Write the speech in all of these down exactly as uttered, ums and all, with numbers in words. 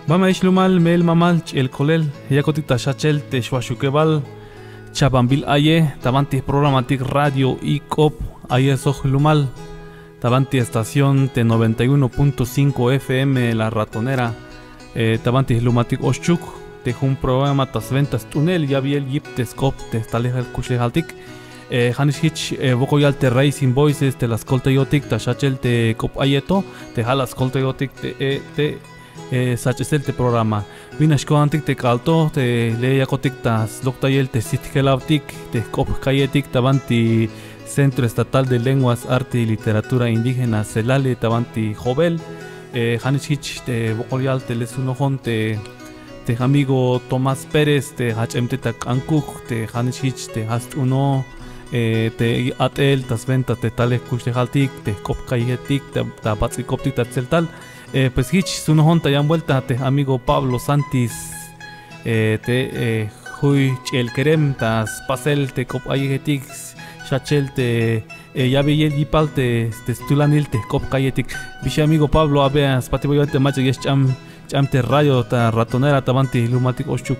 Bame ix lumal, me'el mamal, ch'iel kolel, yakotik ta xjachel te xwaxukebal chabanbil aye ta banti jprogramatik Radio Ik'op aye sok jlumal, ta banti estación te noventa y uno punto cinco F M La Ratonera, eh, ta banti jlumaltik Oxchuk, te jun programa ta swenta st'unel yabiyel yip te sk'op te jtalel kuxlejaltik. Eh, ja'nix jich, eh, wokol yal te Rising Voices te la skoltayotik ta xjachel te k'op aye to, te ja' la skoltayotik te, eh, te eh, sach'esel te programa. Bin nax ko'tantik te k'aal to, te le' yakotik ta sloktayel te sitjelavtik te jk'op jk'ayetik ta banti Centro Estatal de Lenguas, Arte y Literatura Indígena, CELALI, ta banti Jobel. Eh, ja'nix jich te wokol yal te le' sjunojon te, te amigo Tomás Pérez, te jajch'em te ta K'ankuk, te ja'nix jich te ja' st'uno, eh, te a'tel ta swenta te talel kuxlejaltik te jk'op jk'ayetik ta, ta bats'il k'optik ta tseltal. Eh, pues jich sjunojon ta yan vuelta te amigo Pablo Santis, eh, te, eh, juy ch'iel kerem ta spasel te k'op ayejetik, xjachel te, eh, yabiyel yipal te, te stulanil te jk'op jk'ayetik. Bixi amigo Pablo, a ver, spatibal te mach'a ya xch'am, ch'am te radio ta Ratonera ta banti jlumaltik Oxchuk.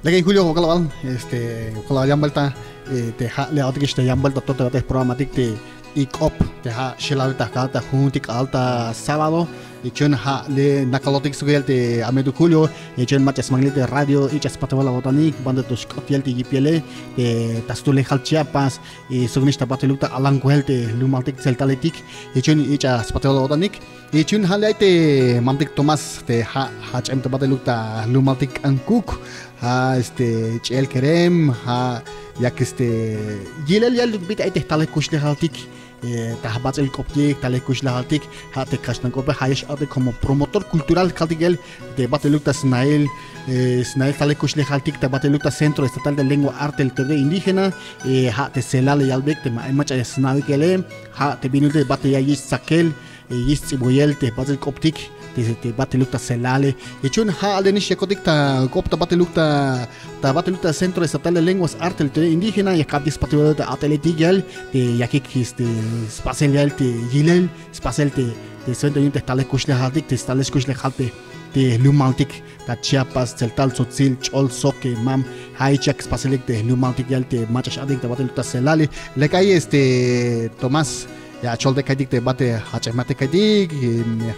Lek ay Julio, wokol awal, este, wokol awal yan vuelta, eh, te ja' le' a'totik ix ta yan vuelta to te, te jprogramatik te Ik'op, te ja' xjelawil ta k'aal ta jun te k'aal ta sábado, y jich yu'un ja' le' nakalotik sok ya'el te amigo Julio, y jich yu'un mach'a smanklil te radio, ich'a spatibal awo'tanik, banti to xk'ot ya'el te yipiyele, te ta stukelal Chiapas, y soknix ta bats'iluk ta alan k'oel te jlumaltik tseltaletik, y jich yu'un ich'a spatibal awo'tanik. Y jich yu'un ja' le' ay te mamtik Tomás, te ja' jajch'em ta bats'iluk ta jlumaltik K'ankuk, ja', este, ch'iel kerem, ja' yak, este, yilel ya'el bit'il ay te jtalel kuxlejaltik, eh, ta jbats'il k'optik, jtalel kuxlejaltik, ja' te kaxlan k'ope, ja' ya x-a'tej como promotor cultural kaltik ya'el te bats'iluk ta snail, eh, snail jtalel kuxlejaltik ta bats'iluk ta Centro Estatal de Lengua, Arte y Literatura Indígena, eh, ja' te CELALI yalbeyik, teme ay mach'a ya sna'ik ya'ele, ja' te binuk te bats'il ya yich' stsakel, eh, yich' ts'iboyel te bats'il k'optik te, te bats'iluk ta CELALI. Y jich yu'un ja' ale' nix yakotik ta k'op ta bats'iluk ta, ta bats'iluk ta Centro Estatal de Lenguas, Arte y Literatura Indígena, ya kabeyik spatibal te a'teletik ya'el te yakik, este, spasel ya'el te yilel, spasel te, te swenta yu'un te jtalel kuxlejaltik, te jtalel kuxlejal te, te jlumaltik ta Chiapas, tseltal, tsotsil, ch'ol, sok, eh, mam, ja' jich yak spaselik te jlumaltik ya'el te mach'a x-a'tejik ta bats'iluk ta CELALI. Lek ay, este, Tomás, ya achol te ka'iytik te ba te jajch'emat te ka'iytik,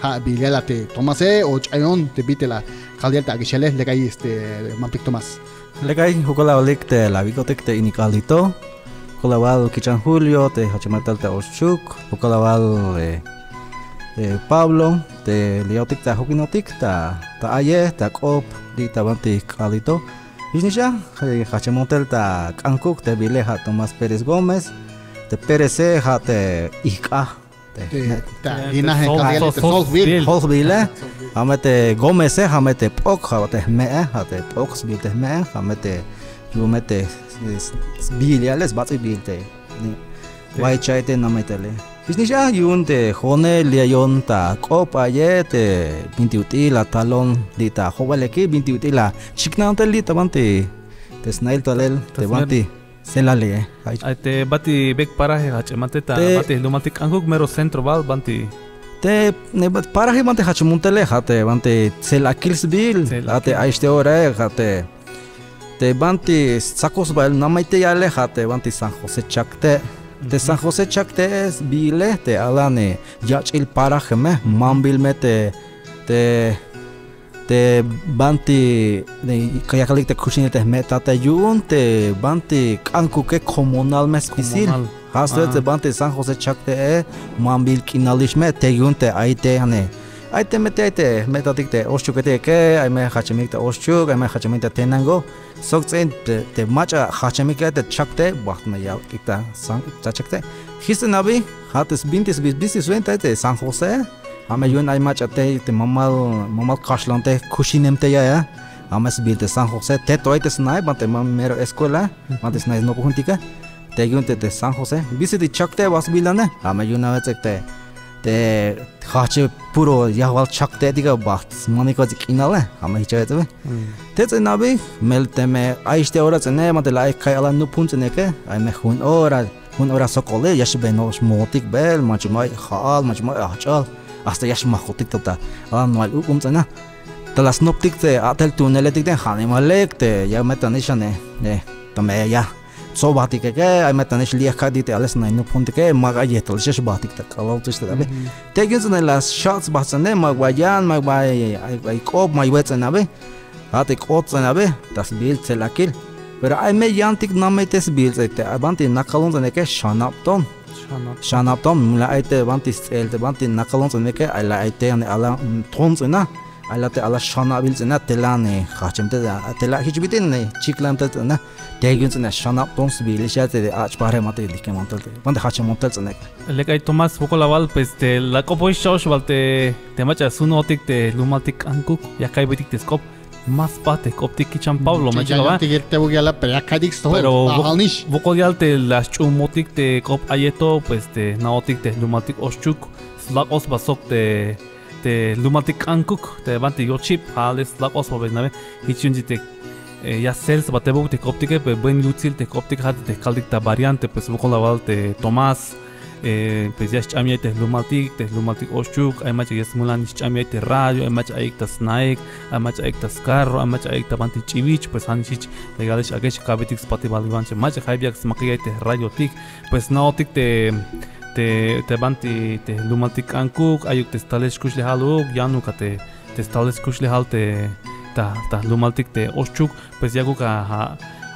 ja' bi'il ya'el a te Tomase o ch'ayon te bit'il a kal ya'el te ak'ixele, lek ay, este, mamtik Tomás. Lek ay, wokol awalik te la awik'otik te ini k'aal to. Wokol awal kich'an Julio te jajch'emat tal ta Oxchuk, wokol awal, eh, eh, Pablo te la ya'botik ta jokinotik ta, ta aye, ta k'op, li' ta banti k'aal to. Jichnix a, eh, jajch'emon tel ta K'ankuk te bi'ile ja' Tomás Pérez Gómez, te Péreze ja' te ijk'aj, te, te, ta, eh, linaje, te sol, kaltik te sol, sol, jojbiile. Jojbiile. Ja' me te Gómeze ja' me te p'ok, ja' te jme'e, ja' te p'ok sbiil te jme'e, ja' me te, yu'un me te, s-, sbiil ya'ele, sbats'il biil te, ni, te, wa'y cha'y te namey tele. Jichnix a, yu'un te jo'one li'ayon ta k'op aye te binti ut'il la talon li' ta Jobele, binti ut'il la chiknan tel li' ta banti te snail talel te banti CELALI, eh. Ay, te banti bek paraje jajch'emate ta, te banti jlumaltik K'ankuk, mero centro bal, banti. Te, ne, ba-, paraje banti jajch'emon tele, ja' te banti Tselakil sbiil, ja' te ayex te orae, ja' te, te banti stsakoj sbael namey te ya'ele, ja' te banti San José Chakte'. Te San José Chakte' sbiile, te alan yach'il paraje me, mambil me te, te te banti, eh, ya kalik te kuxinel te jme'tate yu'un te banti K'ankuke komonal me spisil. Komonal. Ja' sbe te banti San José Chakte'e, mambil k'inalix me te yu'un te ay te, ja'ne. Ay te me te, ay te jme'tatik te Oxchuketike, ay me jajch'emik te Oxchuk, ay me jajch'emik te Tenango. Sok ts'in te, te mach'a jajch'emik te Chakte', bajt me ya k'ik ta San, ta Chakte'. Jich ts'in abi, ja' te sbinti sbi, sbinti swenta te San José. Ja' me yu'un ay mach'a te, te mamal, mamal kaxlan te kuxinem te ya'iye. Ja' me sbiil te San José, te to ay te sna'i, banti ma mero escuela, banti sna'i snopojun tike. Te yu'un te, te San José, bistik Chakte' ba sbiilane. Ja' me yu'un a ts'in te, te jajch'e puro yajwal Chakte' tike ba smanik ba ts'in k'inale. Ja' me jich a ts'in abi. Te ts'in abi, mel teme ayix te ora ts'ine, banti la ay ka'iy alan nupjun ts'ineke, ay me jun ora, jun ora sokole, ya xbeno'ox mootik beel, manchuk ma ay ja'al, manchuk ma ay ajch'al, hasta ya xmajotik ta, ta alan no'el uk'um ts'in a. ta la snoptik te a'tel tuuneletik te ja' nimal lek te ya me ta nix ane, eh, ta me ya tsobajtike ke, ay me ta nix li'ej ka'ytik te ales nax nopjuntike, ma ay yejtal xex bajtik ta k'alal tuxt'il abi. Te yu'un ts'in la xja'tsbaj ts'ine, ma ba yan, ma ba ay, ay, ay k'op, ma ay we ts'in abi. Ja' te k'ot ts'in abi ta sbiil tselakil. Pero ay me yantik namey te sbiil ts'in te banti nakalon ts'inike xanab ton. Xanab ton, mula ay te banti sts'el te banti nakalon ts'inike, ay la ay te ane ala ton ts'ina. Ay la te ala xanabil ts'ina, te la ne jajch'em te, te la jich bit'il ne chiklam te ts'ina. Te yu'un ts'ina xanab ton sbiil ix ya te ach' pajre ma te dikemon tel te banti jajch'emon tel ts'inike. Lek ay Tomás, wokol awal, pues, te la k'opox xcha'ox bal te, te mach'a sjunotik te jlumaltik K'ankuk, ya ka'ybetik te sk'op. Ma sba te jk'optik kichan Pablo, ma chik aba. Te wuk yala, pero ya ka'ytik stojol. Pero wok-, wokol yal te la xch'uumotik te k'op a'yej to, pues, te jna'otik te jlumaltik Oxchuk, slak'oj sba sok te, te jlumaltik K'ankuk, te banti yochib, ja' le slak'oj sba bel nabe, jich yu'un te, eh, ya sel sba te wuk te jk'optike, pero buen yutsil te jk'optik, ja' te kaltik ta variante, pues, wokol awal te Tomás, eh, pues ya xch'am ya'iy te jlumaltik, te jlumaltik Oxchuk, ay mach'a ya smulan xch'am ya'iy te radio, ay mach'a ayik ta snaik, ay mach'a ayik ta skarro, ay mach'a ayik ta banti ch'iwich, pues ja' nix jich, ya yalix akex ka'betik spatibal iwan che mach'a jayeb yak smakik ya'iy te radiotik, pues jna'otik te, te, te banti te jlumaltik K'ankuk, ayuk te stalel xkuxlejaluk, yanuk a te, te stalel xkuxlejal te, ta, ta jlumaltik te Oxchuk, pues yakuk a, a,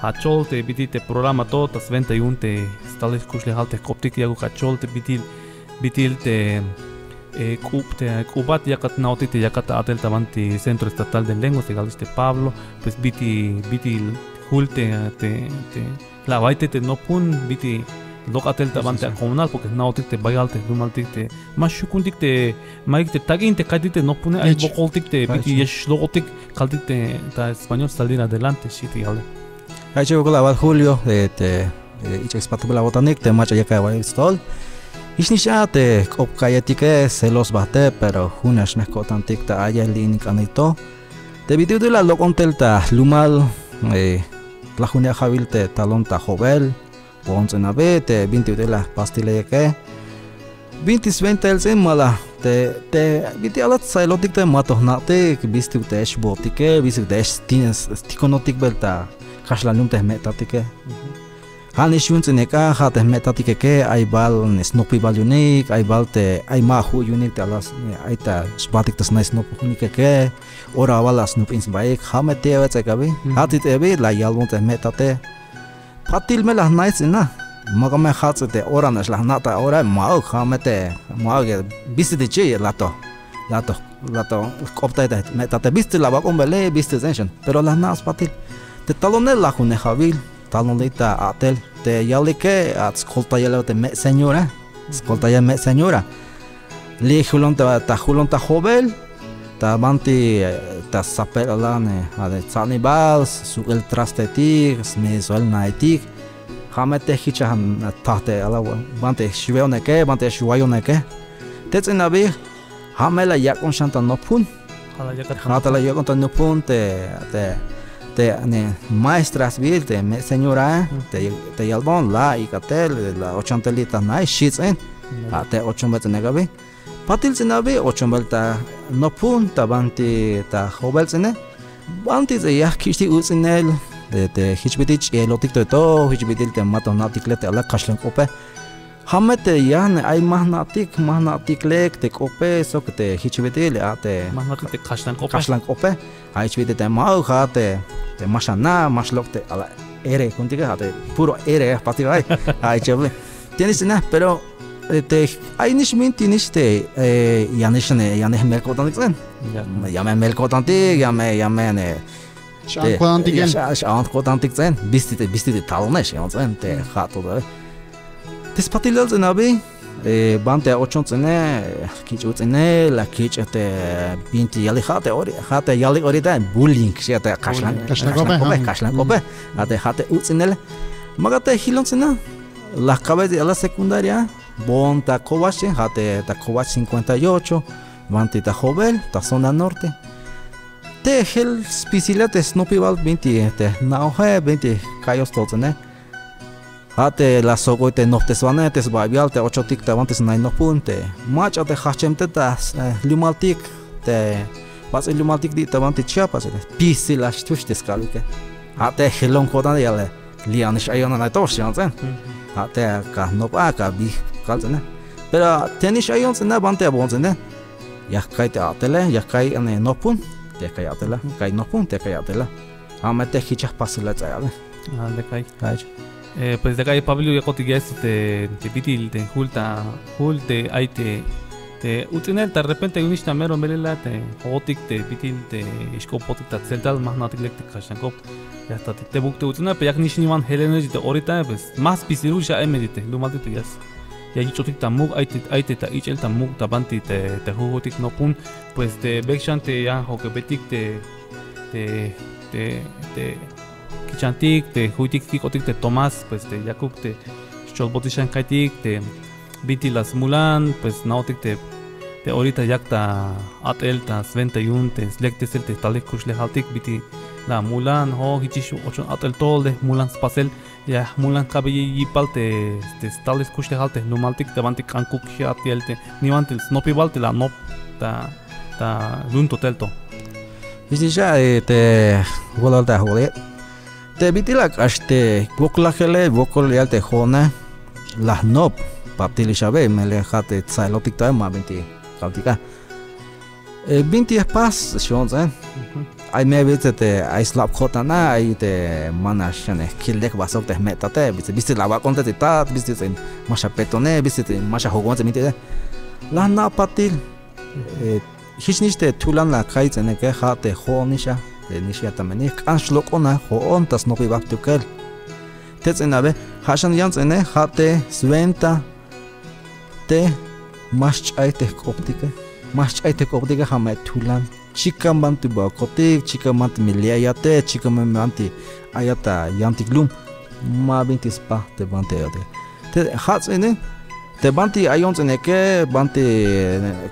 achol te bit'il te programa to ta swenta yu'un te stalel kuxlejal te jk'optik, yakuk achol te bit'il, bit'il te, eh, k'ub te k'ubat yakat jna'otik te yakat ta a'tel ta banti Centro Estatal de Lenguas, te kalix te Pablo, pues bit'il, bit'il jul te, te, te la awa'y te, te nopjun, bit'il lok'at tel ta banti akomonal, porque jna'otik te bayal te jlumaltik te ma xjukuntik te, mayuk te tak'in te ka'ytik te nopjune, ay wokoltik te bit'il ya xlok'otik, kaltik te ta español salir adelante, xchi te yale. Ay che wokol awal Julio, eh, te, eh, ich'el spatbel awo'tanik te mach'a yakal awa'y stojol. Jich nix a te jk'op ka'yejtike, sel sba te, pero jun nax me ko'tantik ta a'yej li'in k'anik to. Te bit'il ut'il la lok'on tel ta jlumal, eh, lajuneb ja'wil te talon ta Jobel, Bon ts'in abi te binti ut'il la jpastileyike. Binti swentail ts'in ma la te, te binti alat tsailotik te ma to jna'tik, bistuk te xbootike, bistuk te xtikonotik bel ta kaxlan lum te jme'tatike. Ja' nix yu'un ts'in ek'a, ja' te jme'tatike ke ay bal snopibal yu'unik, ay bal te ay ma ju' yu'unik te alas, ay ta xbatik ta snay snop junike ke, ora bal la snopin sbaik, ja' me te ewets'ek abi, ja' te te abi la yalbon te jme'tate. Patil me la jna'ix ts'in a. Maka me jats'i te ora nax la jna' ta ora, ma'uk, ja' me te, ma'uk, bistik te chi', la to, la to, la to jk'optay te jme'tate, bistik la bak'on bele, bistik ts'in xan. Pero la jna' spatil. Te talone lajunej ja'wil, talon li' ta a'tel. Te yalike, a skoltayel te me' señora. Skoltayel me' señora. Li' julon ta, ta julon ta Jobel, ta banti, eh, ta sapel alan, eh, a de tsa'nibal, suk'el trastetik, smisoel naetik. Ja' me te jich a taj te ala, banti xwe'oneke, banti xwayoneke. Te ts'in abi, ja' me la yak'on xan ta nopjun. Ja' ta la yak'on ta nopjun te, te, te, ne, maestra sbiil, te me' señora, te, te yalbon, la ik'atel, la ochantel li' ta nae, xi ts'in. Ja' te ochon bel ts'inek abi. Patil ts'in abi, ochon bel ta nopjun, ta banti ta Jobel ts'ine. Banti ts'in ya jkich'tik uts'inel, te, te jich bit'il ch'ielotik to, to, jich bit'il te ma to jna'tik lek te ala kaxlan k'ope. Ja' me te ya ne ay ma jna'tik, ma jna'tik lek te k'ope, sok te jich bit'il, a te ma jna'tik te kaxlan k'ope. Kaxlan k'ope. Ja' jich bit'il te ma'uk, ja' te, te ma xana', ma xlok' te ala ere ku'untike, ja' te puro ere, eh, jpastik ay. Ja' jich abi. Tienes na, pero, eh, te, ay nix minti' nix te, eh, ya nix ne, ya ne jmel ko'tantik ts'in. Ya. Ya me jmel ko'tantik, ya me, ya me ne. X'an ko'tantik ts'in. Bistik te, bistik te talonex, ya ts'in, te ja' to te. Te spatilal ts'in abi, eh, banti a ochon ts'ine, kich' uts'inel, la kich' te binti yalik ja' te ori, ja' te yalik orita, bullying, xi te kaxlan, kaxlan k'ope, kaxlan k'ope. Ja' te, ja' te uts'inel. Maka te jilon ts'ina, la jkabe te ala secundaria, Bon ta Cobach, ja' te ta Cobach cincuenta y ocho, banti ta Jobel, ta zona norte. Te jel spisil a te snopibal binti te jna'oje, binti ka'yoj stojol ts'ine. Ja' te la sok'oy te nojpteswanej te sbabial te ochotik ta banti snay nopjun te mach'a te jajch'em te ta, eh, jlumaltik te pats'il lumaltik li' ta banti Chiapas, spisil la xtux te sk'alike. Ja' te jelon ko'tan yale, li' anix ayon anay to xi ants'en. Ja' te ka jnop a ka bij kal ts'ine. Pero te nix ayon ts'ine, banti abon ts'ine. Ya kay te a'tele, ya kay ane nopun, te kay a'tele, kay nopun, te kay a'tele. Ja' me te jich ya jpasel la ts'ayale. Ah, de kay. Ay. Eh, pues de kay Pablo yakotik ya este te, te bitil te jul ta, jul te ay te, te uts'inel ta repente yu'unix ta mero melel a te jo'otik te bitil te ixk'opotik ta tseltal, ma jna'tik lek te kaxlan k'op. Ya ta te tebuk te uts'inel, pero yak nix niwan jelenel te orita, pues ma spisil ul xan ay medio te lumaltik te ya s-, ya yich'otik ta muk', ay te, ay te ta ich'el ta muk' ta banti te, te jujutik nopun, pues te bek xan te ya jojk'obetik te, te, te, te kichantik, te juytik kik'otik te Tomás, pues te yakuk te xcholbotik xan ka'iytik te bit'il la smulan, pues jna'ojtik te, te orita yak ta a'tel ta swenta yu'un te slektesel te jtalel kuxlejaltik, bit'il la mulan, o jichix ochon a'tel to le jmulan spasel, ya jmulan k'abeyel yipal te, te stalel kuxlejal te jlumaltik ta banti k'ankuk ja'at ya'el te niwan te snopibal te la anop ta, ta lum to tel to. Jich nix a, eh, te jwalal ta jwalal. Te bit'il a k'ax te woklajele, wokol ya'el te jo'one, la jnop, patil ix a be, melel ja' te tsailotik to, ma binti kaltik a. Eh, binti ya jpas, xi jo'on ts'in. Ay me bitse te ay slab ko'tan a, ay te ma nax xane kilel jba sok te jme'tate, bitse, bitse la awak'on te tat, bitse ts'in ma xapetone, bitse ts'in ma xajok'on te binti. La jna' patil. Eh, jich nix te tulan la ka'iy ts'ineke, ja' te jo'on nix a, te nix ya ta menil, k'an xlok'on a jo'on ta snopibal jtukel. Te ts'in a be, ja' xan yan ts'ine, ja' te swenta te ma xch'ay te jk'optike, ma xch'ay te jk'optike, ja' me tulan. Chikan banti ba okotik, chikan banti me li' ayate, chikan banti ayat ta yantik lum. Ma binti spas te banti ayate. Te ja' ts'ine, te banti ayon ts'ineke, banti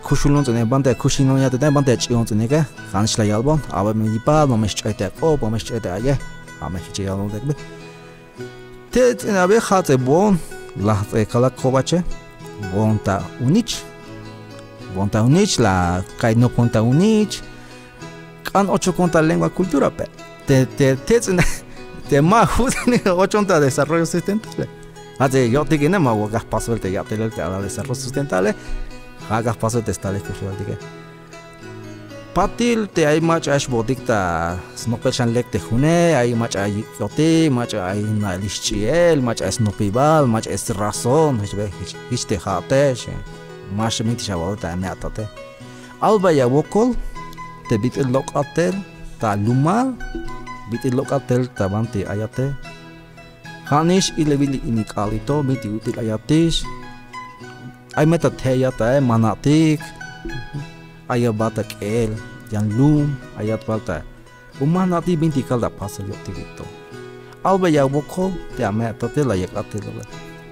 kuxulon ts'ine, banti kuxulon yate, banti ach'ion ts'ineke, ja' nix la yalbon, a be me yipal, ma me xch'ay te ak'op, ma me xch'ay te aye, ja' me jich ya yalbon te. Te ts'in a be ja' te boon, la te kalal kobache, boon ta unich, boon ta unich, la ka'y nopon ta unich, k'an ochokon ta lengua cultura, pe. Te, te, te ts'in, te ma jut ochon ta desarrollo sustentable. Ja' te yo'tik ine ma wak'aj pasbel te ya'telel te alal desarrollo sustentable. Ja' k'aj pasbel te stalel kuxlejaltike. Patil te ay mach'a xbootik ta snopel xan lek te june, ay mach'a yik'otik, mach'a ay na'el ixch'iel, mach'a ay snopibal, mach'a ay srazón, jich be, jich, jich te ja'ate, xi. Ma xminti xawalbe ta me atate. Albeya wokol te bit'il lok'at tel ta lumal, bit'il lok'at tel ta banti ayate. Ja' nix ilawil ini k'aal to, binti ut'il ayatix. Ay me ta te' ayat a, eh, ma jna'tik. Ay a ba ta k'eel yan lum, ayat bal ta. U ma jna'tik binti kal ta pasel yo'tik to. Albeya wokol te ame atate la yak a'tel.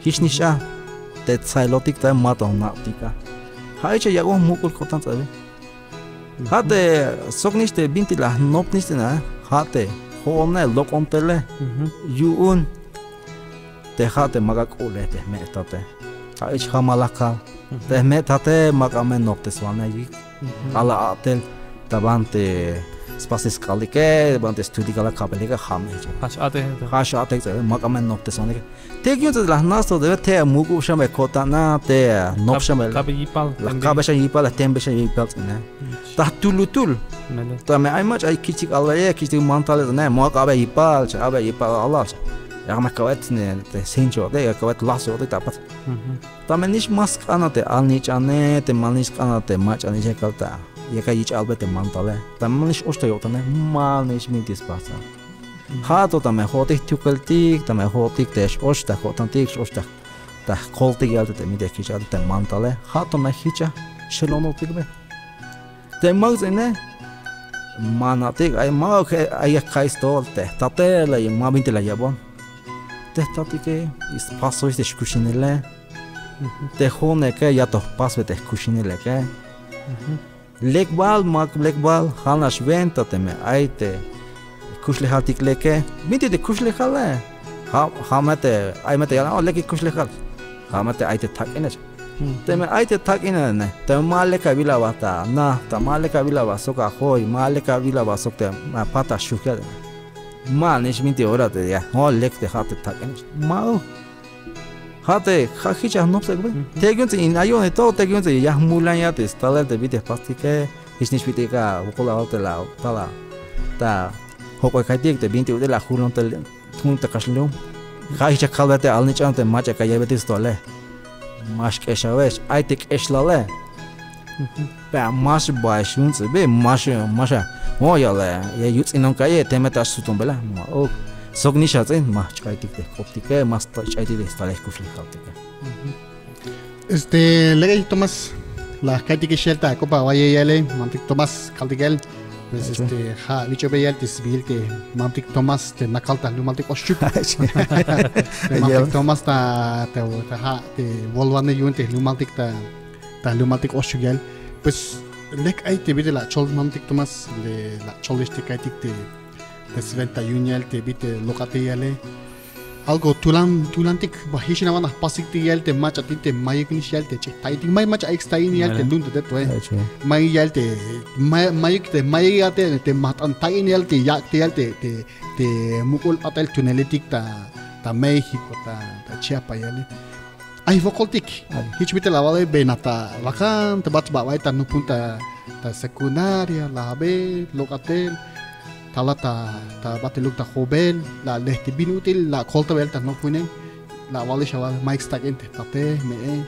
Jich nix a te tsailotik ta ma to jna'tik a. Ja' jich a yak'oj muk'ul ko'tan ts'abe. Ja' te sok nix te binti la jnop nix ts'in a, ja' te jo'one lok'on tele. Yu'un te ja' te mak'a k'ule te jme'tate. Ja' jich jamal la kal. Te jme'tate mak'a me nopteswaneik. K'alal a'tel ta banti spasel sk'alike, banti studial kabelike, ja' me jich. Jach a'tej. Jach a'tej, mak'a me nopteswanike. Te yu'un ts'in la jnas to te, te muk'ub xan be ko'tan a, te nop xan be. Kabe yipal, la kabe xan yipal, la jtenbe xan yipal ts'ine. Ta jtulutul. Tame ay mach'a ay kich'tik albaye, kich'tik mantale ts'ine, ma k'abe yipal, cha' abe yipal alal, cha'. Ya me kawet ne, te sincho, te ya kawet lazo, te ta pat. Tame nix ma sk'an a te alnich'ane, te ma nix sk'an a te mach'a nix ya kal ta. Ya kal yich' albe te mantale. Tame ma nix och ta yo'tane, ma nix minti spas a. Ja' to tame jo'otik jtukeltik, tame jo'otik te x-och ta ko'tantik, x-och ta, ta jkoltik yal te, te bintik ya kich'at te mantale. Ja' to me jich a xelonotik be. Te mak ts'ine ma jna'tik, ay ma, ay ya ka'iy stojol te jtate, la ma binti la yalbon. Te jtatike spasoix te xkuxinele. Te jo'oneke ya to jpasbe te jkuxineleke. Lek bal, mak lek bal, ja' nax wenta teme ay te kuxlejaltik leke. Binti te kuxlejale. Ja', ja' me te, ay me te yal, o, lek kuxlejal. Ja' me te ay te tak'ine. Teme ay te tak'ine, teme ma lek awil aba ta na, ta ma lek awil aba sok ajoy, ma lek awil aba sok te ma pat axujk'al. Ma nix minti' ora te ya, o lek te ja' te tak'ine. Ma'uk. Ja' te ja' jich ya jnopsek be. Te yu'un ts'i in ayon to, te yu'un ts'i ya jmulan ya te stalel te bit'il jpastike, jich nix bit'il k'a wokol awal te la, ta la, ta jok'oy ka'iytik te binti' ut'il la julon te jun te kaxlan lum. Ja' jich ya kalbe te alnich'an te mach'a ka ya'iybetik stojole. Ma xk'exawex, ay te k'exlale. Pero ma xbaex yu'un ts'i bi, ma x, ma x, o yale, ya yuts'inon ka'ye, teme ta xsuton bela, ma'uk. Sok nix a ts'in, ma jch'aytik te jk'optike, ma xch'aytik te stalel jkuxlejaltike. Este, lek ay Tomás, la ka'iytik ix ya'el ta k'op awa'yej ya'ele, mamtik Tomás kaltik ya'el. Pues, este, ja' wich'obey ya'el te sbiil te mamtik Tomás te nakal ta jlumaltik Oxchuk. Te mamtik Tomás ta, ta, ta ja' te wolwanej yu'un te jlumaltik ta, ta jlumaltik Oxchuk ya'el. Pues, lek ay te bit'il la achol mamtik Tomás, le la acholix te ka'iytik te te swenta yu'un ya'el te bit'il lok'atej ya'ele. Algo tulan, tulantik, ba jich nax wan la jpastik ya'el te mach'atik te mayuk nix ya'el te ch'in ta'itik, may mach'a ayuk sta'inik ya'el te lum te to e. May ya'el te, may, mayuk te, mayuk ya'el te, te majt'an ta'inik ya'el te yak' te ya'el te, te, te muk'ul a'tel tuneletik ta, ta México, ta, ta Chiapas ya'ele. Ay jwokoltik. Jich bit'il la awale, bena ta wakante bat ba bay ta nopjun ta, ta secundaria, la abe lok'atel, tala ta, ta bateluk ta jobel, la alejtik bin ut'il la akoltawel ta nopjune, la awalix awal, mayuk stak'in te jtate, me'e,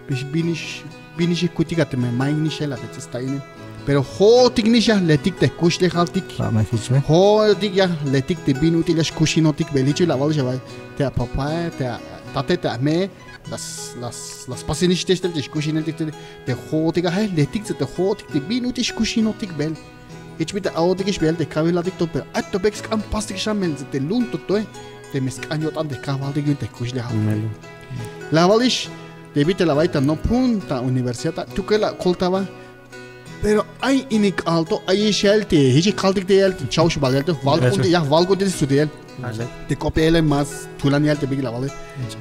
bix binix, binix kutik a teme mayuk nix ya'el a te ts'i stak'ine. Pero jo'otik nix ya jletik te jkuxlejaltik. Jo'otik ya jletik te bin ut'il ya xkuxinotik bel jich la awalix awal. Te apapae, te atate, te ame'e, la s, la s, la spasinix te xtel te xkuxineltik te, te jo'otik a, ja' jletik ts'i te jo'otik te bin ut'il xkuxinotik bel. Jich bit'il a'otik ix bel te kajwaltik to, pero ay to bek sk'an jpastik xan bel ts'i te lum to to e, teme sk'an yo'tan te kajwaltik yu'un te jkuxlejaltik. La awalix, te bit'il la awa'y ta nopjun ta universidad, a tukel la akoltaba. Pero ay ini k'aal to, ayix ya'el te, jich kaltik te ya'el te cha'oxp'alal to, jwal ku'untik, ya jwal ku'untik te studiel. Te k'op ya'ele mas tulan ya'el te bik'il awale.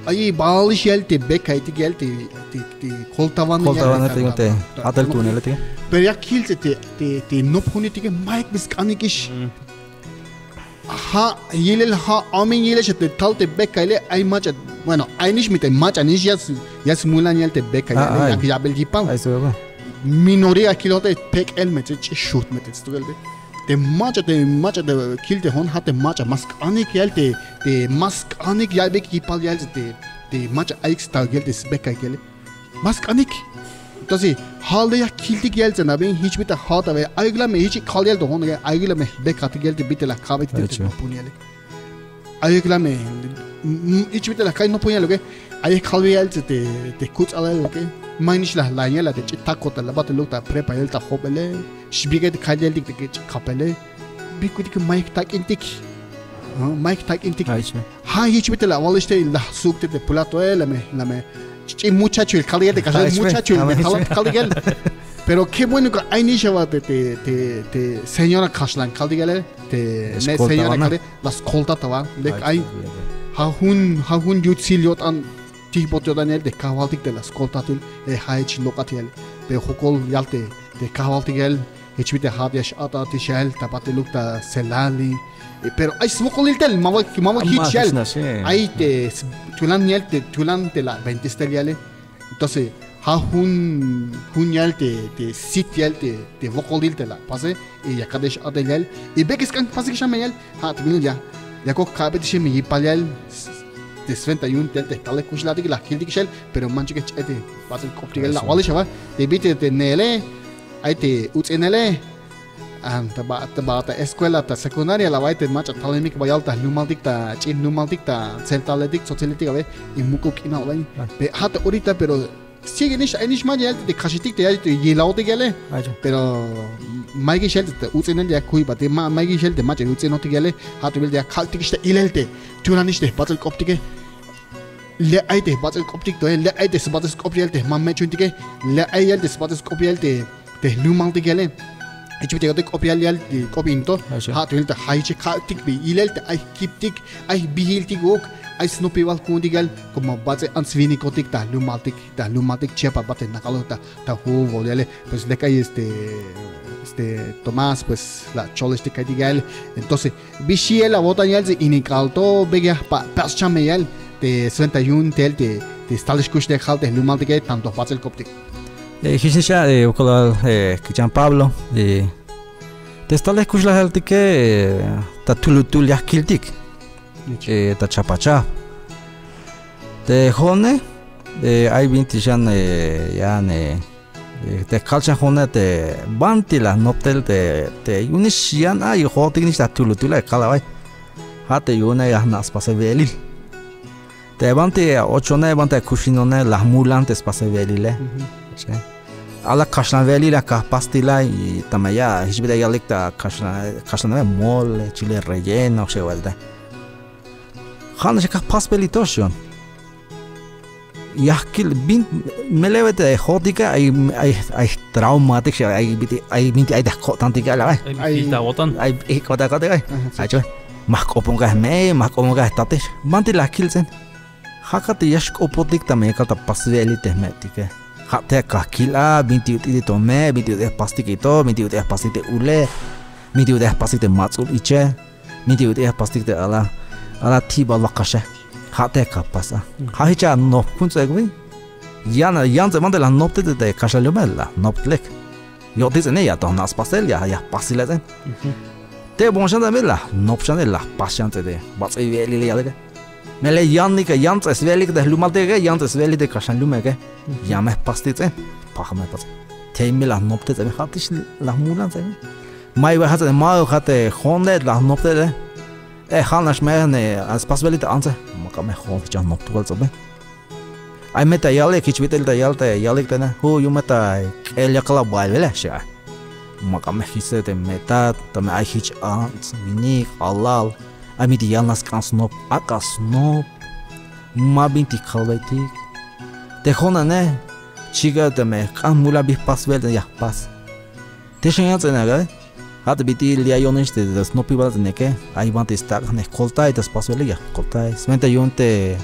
Ay balix ya'el te bekaetik ya'el te, te, te koltawanej ya'el te, te, a'tel tu'uneletik. Pero ya kil te, te, te nopjunetike, mayuk bi sk'anik ix. Ja' yilel, ja' amen yilel xa te tal te bekaele, ay mach'a, bueno, ay nix me te mach'a nix ya s, ya smulan ya'el te bekaele, yak ya'bel yipal. Minoría kil te pek'el me te ch'in xujt me te stukel te. Te mach'a, te mach'a te kil te jo'on, ja' te mach'a ma sk'anik ya'el te, te ma sk'anik ya'beyik yipal ya'el te, te mach'a ayuk sta ya'el te sbekaele. Ma sk'anik. Entonces, ja' le ya kiltik ya'el ts'i nabi, jich bit'il a ja'at a be, ayuk la me jich kal ya'el to jo'on, ayuk la me jbekatik ya'el te bit'il la ka'beytik te nopjun ya'ele. Ayuk la me, mm, jich bit'il la ka'iy nopjun ya'el lo que, ayuk kalbe ya'el ts'i te, te kuts'alal lo que, ma nix la jlan ya'el a te ch'in taco ta la bateluk ta prepa ya'el ta jobele, xbik'et kal ya'eltik te ch'in kapele, bi ku'untik mayuk tak'intik. Mayuk tak'intik. Ja' jich bit'il la awalix te la suk' te, te pulatoe, la me, la me, ch'in muchachoil kaltik ya'el te kaxlan, muchachoil me talat kaltik ya'el. Pero qué bueno que ay nix a ba te, te, te, te señora kaxlan kaltik ya'el, te me señora kaltik, la skoltat a ba, lek ay. Ja' jun, ja' jun yutsil yo'tan, tijbot yo'tan ya'el te kajwaltik te la skoltatil, e ja' jich lok'at ya'el. Pero jokol yal te, te kajwaltik ya'el, jich bit'il ja'at ya x-a'tejix ya'el ta bateluk ta Celali. E, pero ay swokolil tel, ma ba, ma ba jich ya'el. Ay te s, tulan ya'el te, tulan te la Adventista ya'ele. Entonces, ja' jun, jun ya'el te, te sit ya'el te, te wokolil te la pase, y ya ka'at x-a'tejel ya'el. Y bek sk'an jpasik xan me ya'el, ja' te bin ya, ya kok ka'beytik xan me yipal ya'el, s, te swenta yu'un tel te jtalel kuxlejaltik la kiltik xan, pero manchuk ya xch'ay te bats'il k'optik ya'el la awalix a ba, te bit'il te neele, ay te uts'inele, a, ta ba, ta ba ta escuela, ta secundaria, la awa'y te mach'a talemik bayal ta jlumaltik, ta ch'in jlumaltik, ta tseltaletik, tsotsiletik, a ver, y muk'ub k'inal awa'y. Pe, ja' te orita, pero sigue nix, ay nix mach'a ya'el te kaxetik te ya te yilaotik ya'ele. Pero mayukix ya'el te uts'inel ya kuybat, ma, mayukix ya'el te mach'a uts'inotik ya'ele, ja' te bil ya kaltik ix ta ilel te, tulan ix te jbats'il k'optike. Le' ay te jbats'il k'optik to, le' ay te sbats'il sk'op ya'el te jmam mech'untike, le' ay ya'el te sbats'il sk'op ya'el te, te jlumaltik ya'ele. Jich bit'il yo'tik k'op yal, yal, eh, k'op in to. Ja' tulan te ja' jich ka'tik bi yilel te ay jkiptik, ay jbijiltik uuk, ay snopibal ku'untik yal, como bats'il ants winikotik ta jlumaltik, ta jlumaltik Chiapas, bats'il nak'aloj ta, ta jujun yale. Pues lek ay este, este, Tomás, pues la cholextik ka'iytik yal. Entonces, bi xi'el awo'tan yal te ini k'aal to, bek ya jpa-, pas chame yal te swenta yu'un tel te, te stalel xkuxlejal te jlumaltike, tanto jbats'il k'optik. Eh, jichnix a, eh, wokol, eh, kichan Pablo, eh, te stalel kuxlejaltike, eh, ta tulutul ya jkiltik, eh, ta chapachaj. Te jo'one, eh, ay bintik xan, eh, yan, eh, eh, te kal xan jo'one te banti la jnop tel te, te yu'unix yan a, jo'otik nix ta tulutul a kal a bay. Ja' te yu'une ya jna' spasel we'elil. Te banti ochone, banti kuxinone, la jmulan te spasel we'elile. Ala kaxlan we'elil ya kajpastik a, y tame ya jich bit'il yalik ta kaxlan, kaxlan mole, chile relleno, xewal te. Ja' nax ya kajpasbel to xan. Ya jkil bin, melel te jo'otike ay, ay, ay traumatik, ay binti, ay binti ay te jko'tantik a la bay. Ay, ay, ay, ma jk'opon ka jme', ma jk'opon ka jtatix. Banti la jkil ts'in. Ja' ka te ya xk'opotik tame ya kal ta pasel we'elil te jme'tike. Ja' te ya kajkil a, binti ut'il to me', binti ut'il jpastik to, binti ut'il jpastik te ule, binti ut'il jpastik te mats'ul iche, binti ut'il jpastik te ala, ala ti'bal wakaxe. Ja' te ya kajpas a. Ja' jich a nop ku'un ts'in bi. Yan, yan ts'in banti la jnop tel te, te kaxlan lume la jnop tel lek. Yo'tik ts'ine ya to jna' spasel, ya, ya jpastik la ts'in. Te bon xan te bi la jnop xan te, la jpas xan te, te bats'il we'elil ya lek. Melel yan ike, yan ts'in swe'elik te jlumaltike, yan ts'in swe'elik te kaxlan lumeke. Ya me jpastik ts'in, paj me jpastik. Tey me la jnop tel ts'in, ja'tix la jmulan ts'in. May ba ja'tse, ma ja'tse jo'one la jnop tel. E ja'nax me ne spasbelik te antse. Ma k'ame jo'on jich a jnop tel ts'in. Ay me ta yalik, jich bit'il ta yal te yalik te ne, ju' yu'un me ta k'el yakal abael wele, xi a. Ma k'ame jich te me'tat, tame ay jich ants, winik, alal. Ay me te yal nax sk'an snop, ak'a snop. Ma bintik kalbetik. Te jo'one ne, chika tame jk'an jmulan bi jpasbel te ya jpas. Te xan yan ts'in a, ja' te bit'il li' ayon ix te snopibal ts'in eke, ay banti stak' jne' jkoltay ta spasbele ya jkoltay. Swenta yu'un te,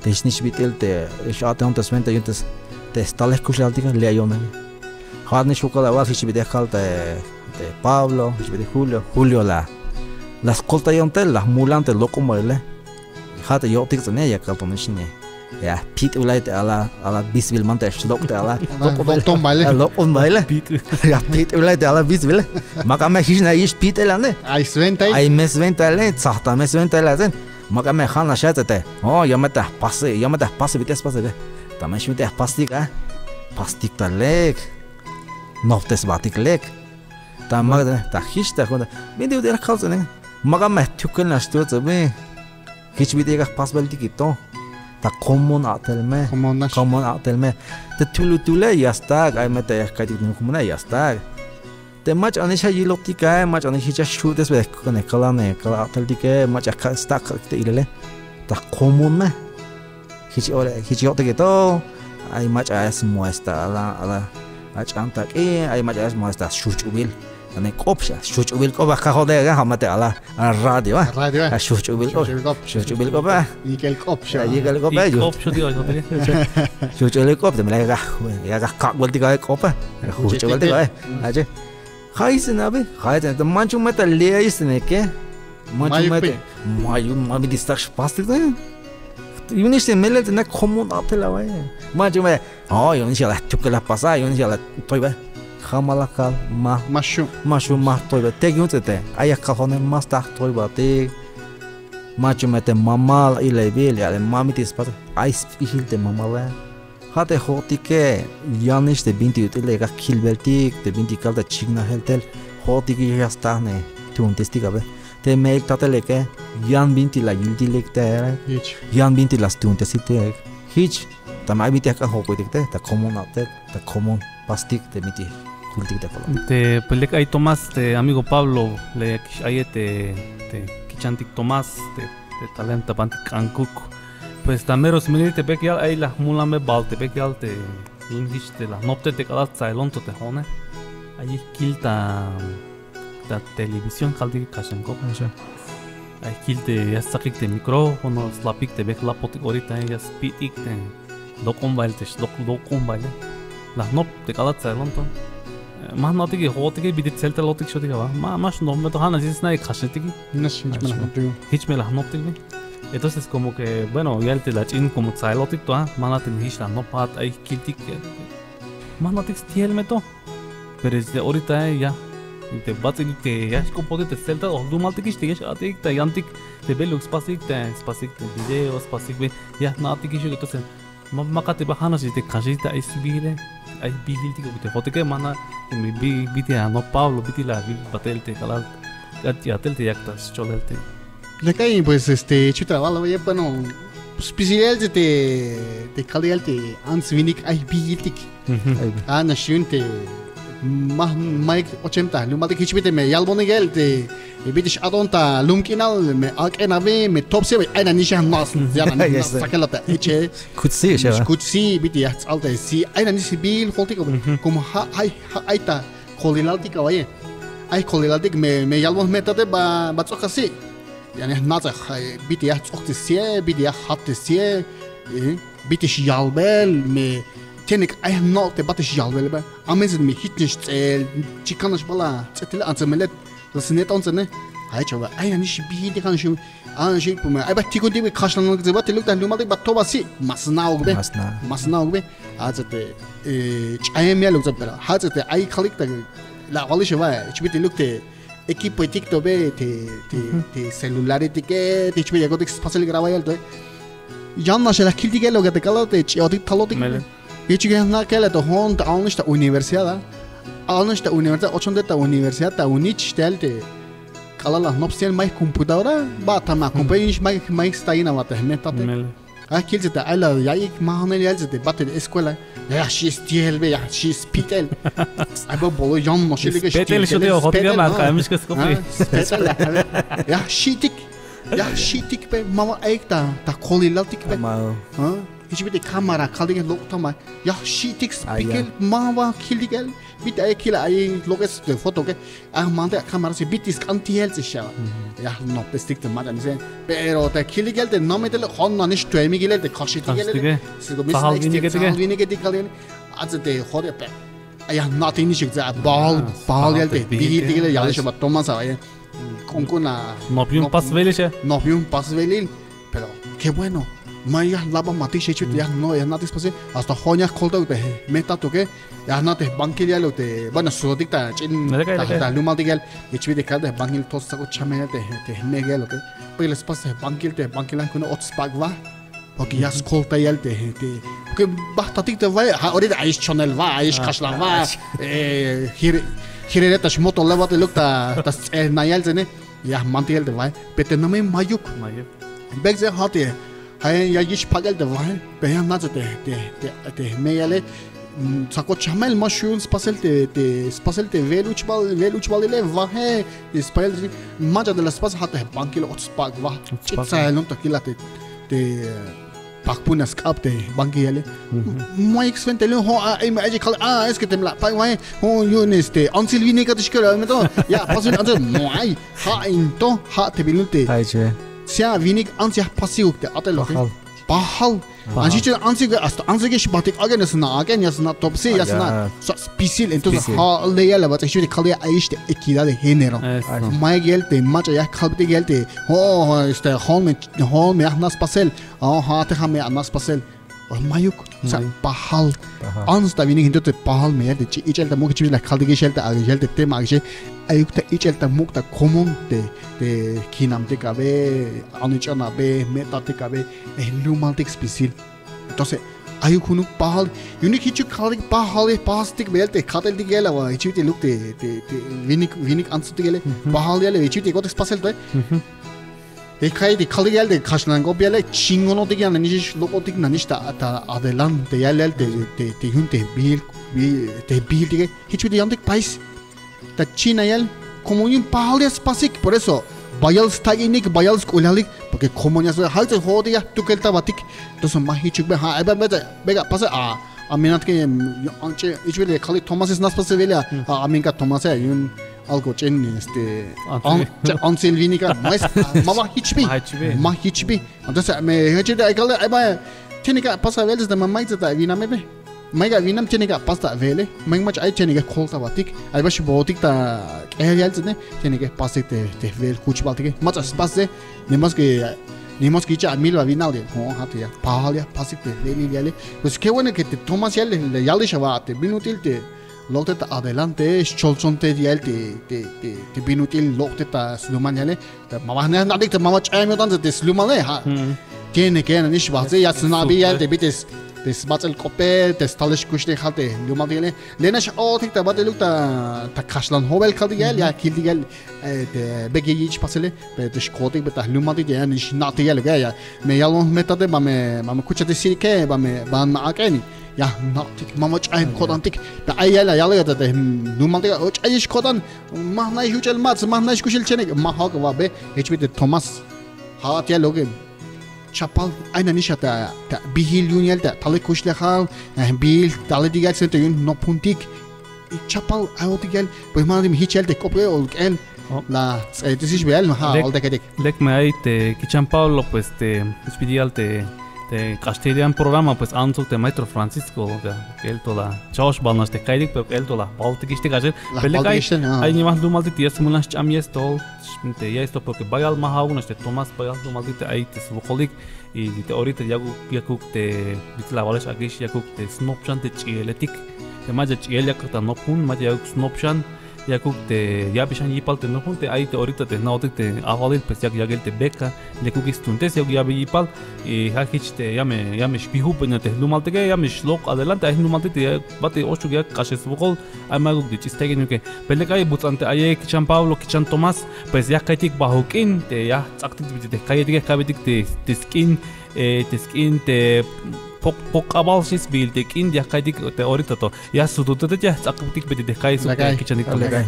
te jich nix bit'il te x-a'tejon te swenta yu'un te, te stalel kuxlejaltike li' ayon eke. Ja' nix wokol awal jich bit'il ya kal te, te Pablo, jich bit'il Julio, Julio la, la skoltayon tel, la jmulan te lok'ombaile. Ja' te yo'tik ts'ine ya kal to nix ini. Ya jpit'bilay te ala, ala bisbil man te xlok' te ala. Lok'ombaile. Lok'ombaile. Ya jpit'bilay te ala bisbile. Ma k'ame jich nax yich' pit'el ane. Ay swentail. Ay me swentaile, tsajta me swentaile ts'in. Ma k'ame ja' nax ya ts'ete. O, ya me ta jpasi, ya me ta jpasi bit'il spasele. Tame xi bit'il ya jpastik a. Jpastik ta lek. Noptesbatik lek. Ta ma, ta jich ta jun. Binti ut'il ya kal ts'ine. Ma k'ame jtukel nax to ts'in bi. Jich bit'il ya jpasbeltik to. Ta komon a'tel me. Komon nax. Komon a'tel me. Te tulutule ya stak', ay me te ya jka'ytik te komone ya stak'. Te mach'a nix ya yilotik a, mach'a nix jich ya xju'tesbe k'ane kalan, kal a'teltike, mach'a ka stak' te ilele. Ta komon me. Jich ore, jich yo'tik to. Ay mach'a ya smoes ta ala, ala, ach'an tak'i, ay mach'a ya smoes ta xujch'ubil. Ane k'op xa, xujch'ubil k'op, a kajote, ja' me te ala. A radio, a. A radio, a. A xujch'ubil k'op. Xujch'ubil k'op. Xujch'ubil k'op, a. Yik'el k'op, a. Yik'el k'op, a. K'op, xujch'ubil k'op, a. Xujch'ubil k'op, te me la ya, ya kak'beltik a k'op, a. Xujch'ubiltik a. Ache. Ja' yich' ts'in abi, ja' yich' ts'in, manchuk me ta li' ay ts'in eke. Manchuk me ta. Mayuk, ma binti stak' xpastik ts'in. Yu'un nix te melel te na komon a'tel a, a. Manchuk me. O, yu'un nix ya la jtukel la jpas a, yu'un nix ya la jtoybe. Ja' ma la kal, ma. Ma xju'. Ma xju', ma jtoybe. Te yu'un ts'in te. Ay ya kal jo'one ma stak' jtoybatik. Manchuk me te mamal, ilel bi, ya ma binti spas. Ay sp'ijil te mamale. Ja' te jo'otike, yan nix te binti ut'il ya kal kilbeltik, te binti kal ta chiknajel tel. Jo'otike ya staj ne tuuntestik a be. Te me'il tateleke, yan binti la yiltik lek te. Jich. Yan binti la stuuntestik te. Jich. Tame ay binti ya k'an jojk'oytik te, ta komon a'tel, ta komon pastik te binti kultik te kolon. Te, pues, lek ay Tomás, te amigo Pablo, lek ix aye te, te kichantik Tomás, te, te talem ta bantik K'ankuk. Pues ta mero smelel te bek yal, ay la jmulan me bal te bek yal te yu'un jich te la jnop tel te k'alal tsailon to te jo'one. Ay kil ta, ta televisión kaltik kaxlan k'op. Ay kil te ya stsakik te micrófono, slapik te bek lapotik orita, ya spit'ik te lok'ombail te xlok' lok'ombaile. La jnop te k'alal tsailon to. Ma jna'tik jo'otike, bit'il tseltalotik xotik a ba. Ma, ma xnop me to, ja' nax sna' kaxetike. Jich me la jnoptik. Entonces como que, bueno, ya'el te la ch'in como tsailotik to a, ma jna' te me jich la jnop, ja'at ay kiltik. Ma jna'tik sti'el me to. Pero este, orita ya te bats'ilik te ya xk'opotik te tseltal o jlumaltikix te ya x-a'tejik ta yantik te beluk spasik, te spasik te video, spasik be, ya jna'tikix. Entonces ma, ma ka'tik ba, ja' nax te kaxetik te ay sbiile, ay sbiiltik te jo'otike. Ma jna' te me bi, bit'il a no Pablo, bit'il a bi batel te k'alal, k'at ya'tel te yak ta scholel te. Lek ay, pues, este, chuta bal, bueno, spisil ya'el te, te kal ya'el te ants winik ay sbiiltik. A nax yu'un te ma, mayuk ochem ta jlumaltik. Jich bit'il me yalbonik ya'el te bit'il x-a'ton ta lum k'inal, me ak'en abi, me topsi, ay nanix ya jna', ya nanix ya jna' sakel ta eche. Kuch si, kuch si, bit'il ya jts'al ta si, ay nanix sbiil jo'oltik, como ja' ay, ja' ay ta kolilaltik awa'iye. Ay kolilaltik me, me yalbon jme'tate ba, ba ts'oka si. Ya nanix jna' bit'il ya jts'ok te sie, bit'il ya jat te sie, bit'il xyalbel, me tiene que ay jna' te bat'il xyalbel ba. A menos me jich nax ts'el, chikan nax bal a ts'etel antsemelet, la snet'on ts'ene. Ay chava, ay nanix sbiiltik, ja' nax yu'un. A nax yu'un, ay ba jtikuntik bi kaxlan te ba te luk ta jlumaltik ba to ba si, ma sna'uk bi. Ma sna'uk bi. A ts'ete ch'ayem yaluk ts'e, pero ja' ts'ete ay kalik ta la awalix ba, jich bit'il luk te equipoetik to be te, te, te celularetike, te jich bit'il yakotik spasel grabar ya'el to. Yan nax la kiltik ya'el lo que te k'alal te ch'iotik talotik. Jich ya jna' ka'el to jo'on te a'onix ta universidad a. A'onix ta universidad, ochon te ta universidad ta unich te ya'el te k'alal la jnop sti'el, mayuk computadora, ba ta ma computadora, nix mayuk, mayuk stayin a ba te jme'tate. Ay kil ts'ete ay la ya'iyik majanel ya'el ts'ete batel escuela. Ya xi' sti'el be, ya xi' spit'el. Ay ba boluk yan nax xi' like spet'el, spet'el, ya xi'tik. Ya xi'tik be, ma ba ayik ta, ta kolilaltik be. Jich bit'il cámara kaltik lok' tama. Ya xi'tik spikel, ma ba kiltik el. Bit'il ay kil ay lok'es te fotoke. Ay jmante a cámara si bit'il sk'an ti'el ts'i xaba. Ya jnopestik te mach'a nise. Pero te kiltik el te namey te le, jo'on nanix tuemik ilel te kaxetik el. Tsajal winiketik kaltik. A ts'ete jo'otik, pero ay ya jna'tik nix ts'i a pajal, pajal ya'el te bijiltik el, ya xaba toman sa' awa'iye. K'unk'un a. Nop yu'un pasbelil xe. Nop yu'un pasbelil. Pero qué bueno. Ma ya jlabamatik xechut, ya no, ya jna'tik spasel. Hasta jo'on ya jkoltauk te jme'tatuke. Ya jna' te jbankil ya'eluk te, bueno, sutotik ta ch'in ta jlumaltik ya'el. Jich bit'il kal te jbankil to stsakot chamel te, te jme'uk ya'eluke. Pero le spas te jbankil, te jbankil ya jkune' och spak' ba. Porque ya skoltay ya'el te, te, porque bajtatik te wa'iye, ja' orita ayix chonel wa, ayix kaxlan wa, eh, jire, jirere ta xmotol le bat'eluk ta, ta sts'el na ya'el ts'ine, ya jmantik ya'el te wa'iye, pero te namey mayuk. Mayuk. Bek ts'i ja' te, ja' ya yich' pak'el te wa'iye, pero ya jna' ts'i te, te, te, te jme'uk ya'ele, mm, tsakot chamel, ma xju' yu'un spasel te, te, spasel te we'el uchbal, we'el uchbalile, waje, y spasel, mach'a te la spas, ja' te jbankil och spak' wa, ch'it tsaelon to kila te, te, pakpun a sk'ab te jbankil ya'ele. Mayuk swenta yu'un, jo'on a, ay me ay kal, a, es que teme la apak' wa'iye, jo'on yu'un este, antsil winikatix kal, me to, ya, pasil antsil, no ay, ja' in to, ja' te binul te. Sea winik ants ya jpasikuk te a'tel loke. Pajal. Pajal. Anchi ch'in antsik, hasta antsik ya xbajtik ak'en, ya sna' ak'en, ya sna' topsi, ya sna' spisil. Entonces, ja' le ya'el a bats'il jich bit'il kal ya ayix te equidad de género. Mayuk ya'el te mach'a ya kalbetik ya'el te, oh, este, jo'on me, jo'on me ya jna' spasel. Oh, ja' te ja' me ya jna' spasel. Mayuk, o sea, pajal. Ants ta winik, entonces pajal me ya'el te ich'el ta muk', jich bit'il la kaltik ix ya'el te, ya'el te tema, ayuk ta ich'el ta muk' ta komon te, te kinamtik a be, anich'an a be, jme'tatik a be, jlumaltik spisil. Entonces, ayuk junuk pajal, yu'unik jichuk kaltik pajal, pajstik beel te ka'teltik ya'el a ba, jich bit'iluk te, te, te winik, winik antsotik ya'ele, pajal ya'ele, jich bit'il ko'tantik spasel to. Te ka'ytik kaltik ya'el te kaxlan k'op ya'ele, chingonotik ya nanix lok'otik nanix ta, ta adelante ya'el, ya'el te, te, te yu'un te bijil, te bijiltike, jich bit'il yantik país. Ta China ya'el, como yu'un pajal ya spasik, por eso bayal stak'inik, bayal sk'u'lalik, porque como ya spasik, ja' ts'i jo'otik ya jtukel ta batik. Entonces ma jichuk be, ja' ay ba, bek' a pasel a, Aminat ke, em, yo, anche, ichwil ya kali Tomás es nas pase velia. A, amin ka Tomás ya, yun algo chen, este, an, che, ansil vini ka, maes, ma ba hichbi. Ma hichbi. Ma hichbi. Entonces, me, heche de, ay kali, ay ba, tiene que pasar veles de mamá y de vina me ve. May ka vinam tiene que pas ta vele, may mach ay tiene que kol ta batik, ay ba xbotik ta k'ejel yal ts'ine, tiene que pasik te, te vel kuchbaltike, mach a spas de, ni más que, ni más que icha amil ba vinal de, no, ha te ya, pahal ya, pasik te vel yale. Pues qué bueno que te Tomás yale, le yale shaba te bin ut'il te, lok'te ta adelante, xcholchon te yal te, te, te, te bin ut'il lok'te ta sluman yale, te mama, ne, nadik te mama ch'ayem yotan te slumal, eh, ha. Tiene que ya nix bahtse, ya snabi ya te bites, te sbats'el k'ope, te stalex kuxlejal te lumal te yale. Lenax o'tik ta bateluk ta, ta kaxlan jobel kal te yal, ya kil te yal, eh, te bek ye yich pasele, pero te xkotik be ta lumal te ya nix na'tik yal, ya, ya. Me yalon me tate, ba me, ba me kuchate sirike, ba me, ba me ak'eni. Ya na'tik, mama ch'ayem ko'tantik. Pero ay yal, ya yal, ya te, lumal te, o ch'ayix ko'tan, ma jna'ix uch'el mats, ma jna'ix kuxel chenek, ma ja'uk ba be, hech bi te Tomás. Ja'at yal lo que chapal, ay nanix a ta, ta bijil yu'un yal ta, talel kuxlejal, eh, bijil, talel tik yal sente yu'un nopjuntik. Y chapal, ay otik yal, pues ma jich yal te k'op olk'el, la ts'etisix be yal, ma ja, lek, olteketik. Lek me ay te kichan Pablo, pues te, te, te k'axtelian programa, pues antsok te maestro Francisco, o sea, k'el to la, chox bal nax te ka'ytik, pero k'el to la, baltikix te k'axel. Pero lek ay, ay nimal jlumaltik te ya smulan xch'am ya esto, te ya esto, porque bayal ma ja'uk nax te Tomás, bayal jlumaltik te ay te swokolik, y te orita yakuk, yakuk te, bit'il la balex ak'ix, yakuk te snop xan te ch'ieletik, te mach'a ch'iel yakuk ta nop jun, mach'a yakuk snop xan, yakuk te yabe xan yipal te nop jun, te ay te orita te jna'otik te ajwalil, pues yak, yakuk te beca, lekuk stuntes, yakuk yabe yipal, y ja' jich te ya me, ya me xbijub, te jlumaltike, ya me xlok' adelante, ay jlumaltik te ya, bat te oxchuk ya k'axel swokol, ay mayuk te ch'in stek'in yu'un que. Pero lek ay buts'an te aye kichan Pablo, kichan Tomás, pues ya ka'ytik bajuk'in, te ya jts'aktik te ka'ytik, ka'ytik te, te sk'in, eh, te sk'in te pok, pok k'abal xi sbiil te k'in, ya ka'ytik te orita to. Ya sututetik ya jts'aktik te ka'ytik sok te kichan Tomás.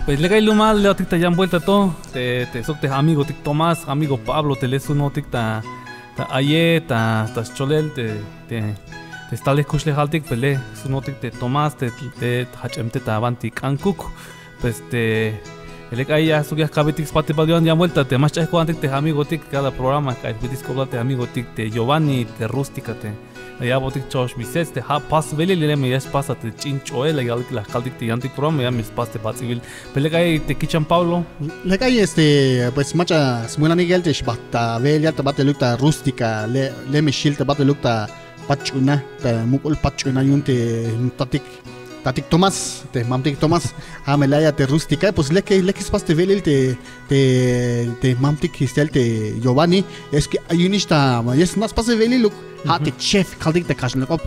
Pues lek ay lumal, le'otik ta yan vuelta to, te, te sok te amigotik Tomás, amigo Pablo, te le sjunotik ta, ta aye, ta, ta scholel, te, te, te stalel kuxlejaltik, pues le sjunotik te Tomás, te, te jach'em te ta banti K'ankuk. Pues te, lek ay ya sok ya jka'betik spatibal yo'tan yan vuelta, te ma xch'ay ko'tantik te amigotik, cada programa k'ax bit'il sk'oplal te amigotik te Giovanni, te Rústica, te la yalbotik Chox Bisets, te ja' pasbelil, lek me ya spas a te ch'in ch'oel, la yalik, la jkaltik te yantik programa, ya me spas te bats'ibil. Pero lek ay te kichan Pablo. Lek ay, este, pues mach'a smulanik yal te xbajt ta beel yal ta bateluk ta Rústica, le, le me xjil ta bateluk ta Patch'una, ta muk'ul Patch'una yu'un te tatik, tatik Tomás, te mamtik Tomás, ja' me la' ya te Rústica, pues lek, lek spas te beelil te, te, te mamtik, este, yal te Giovanni, es que ay yu'unix ta, ya sna' spas te beeliluk, ja' te chef kaltik te kaxlan k'op.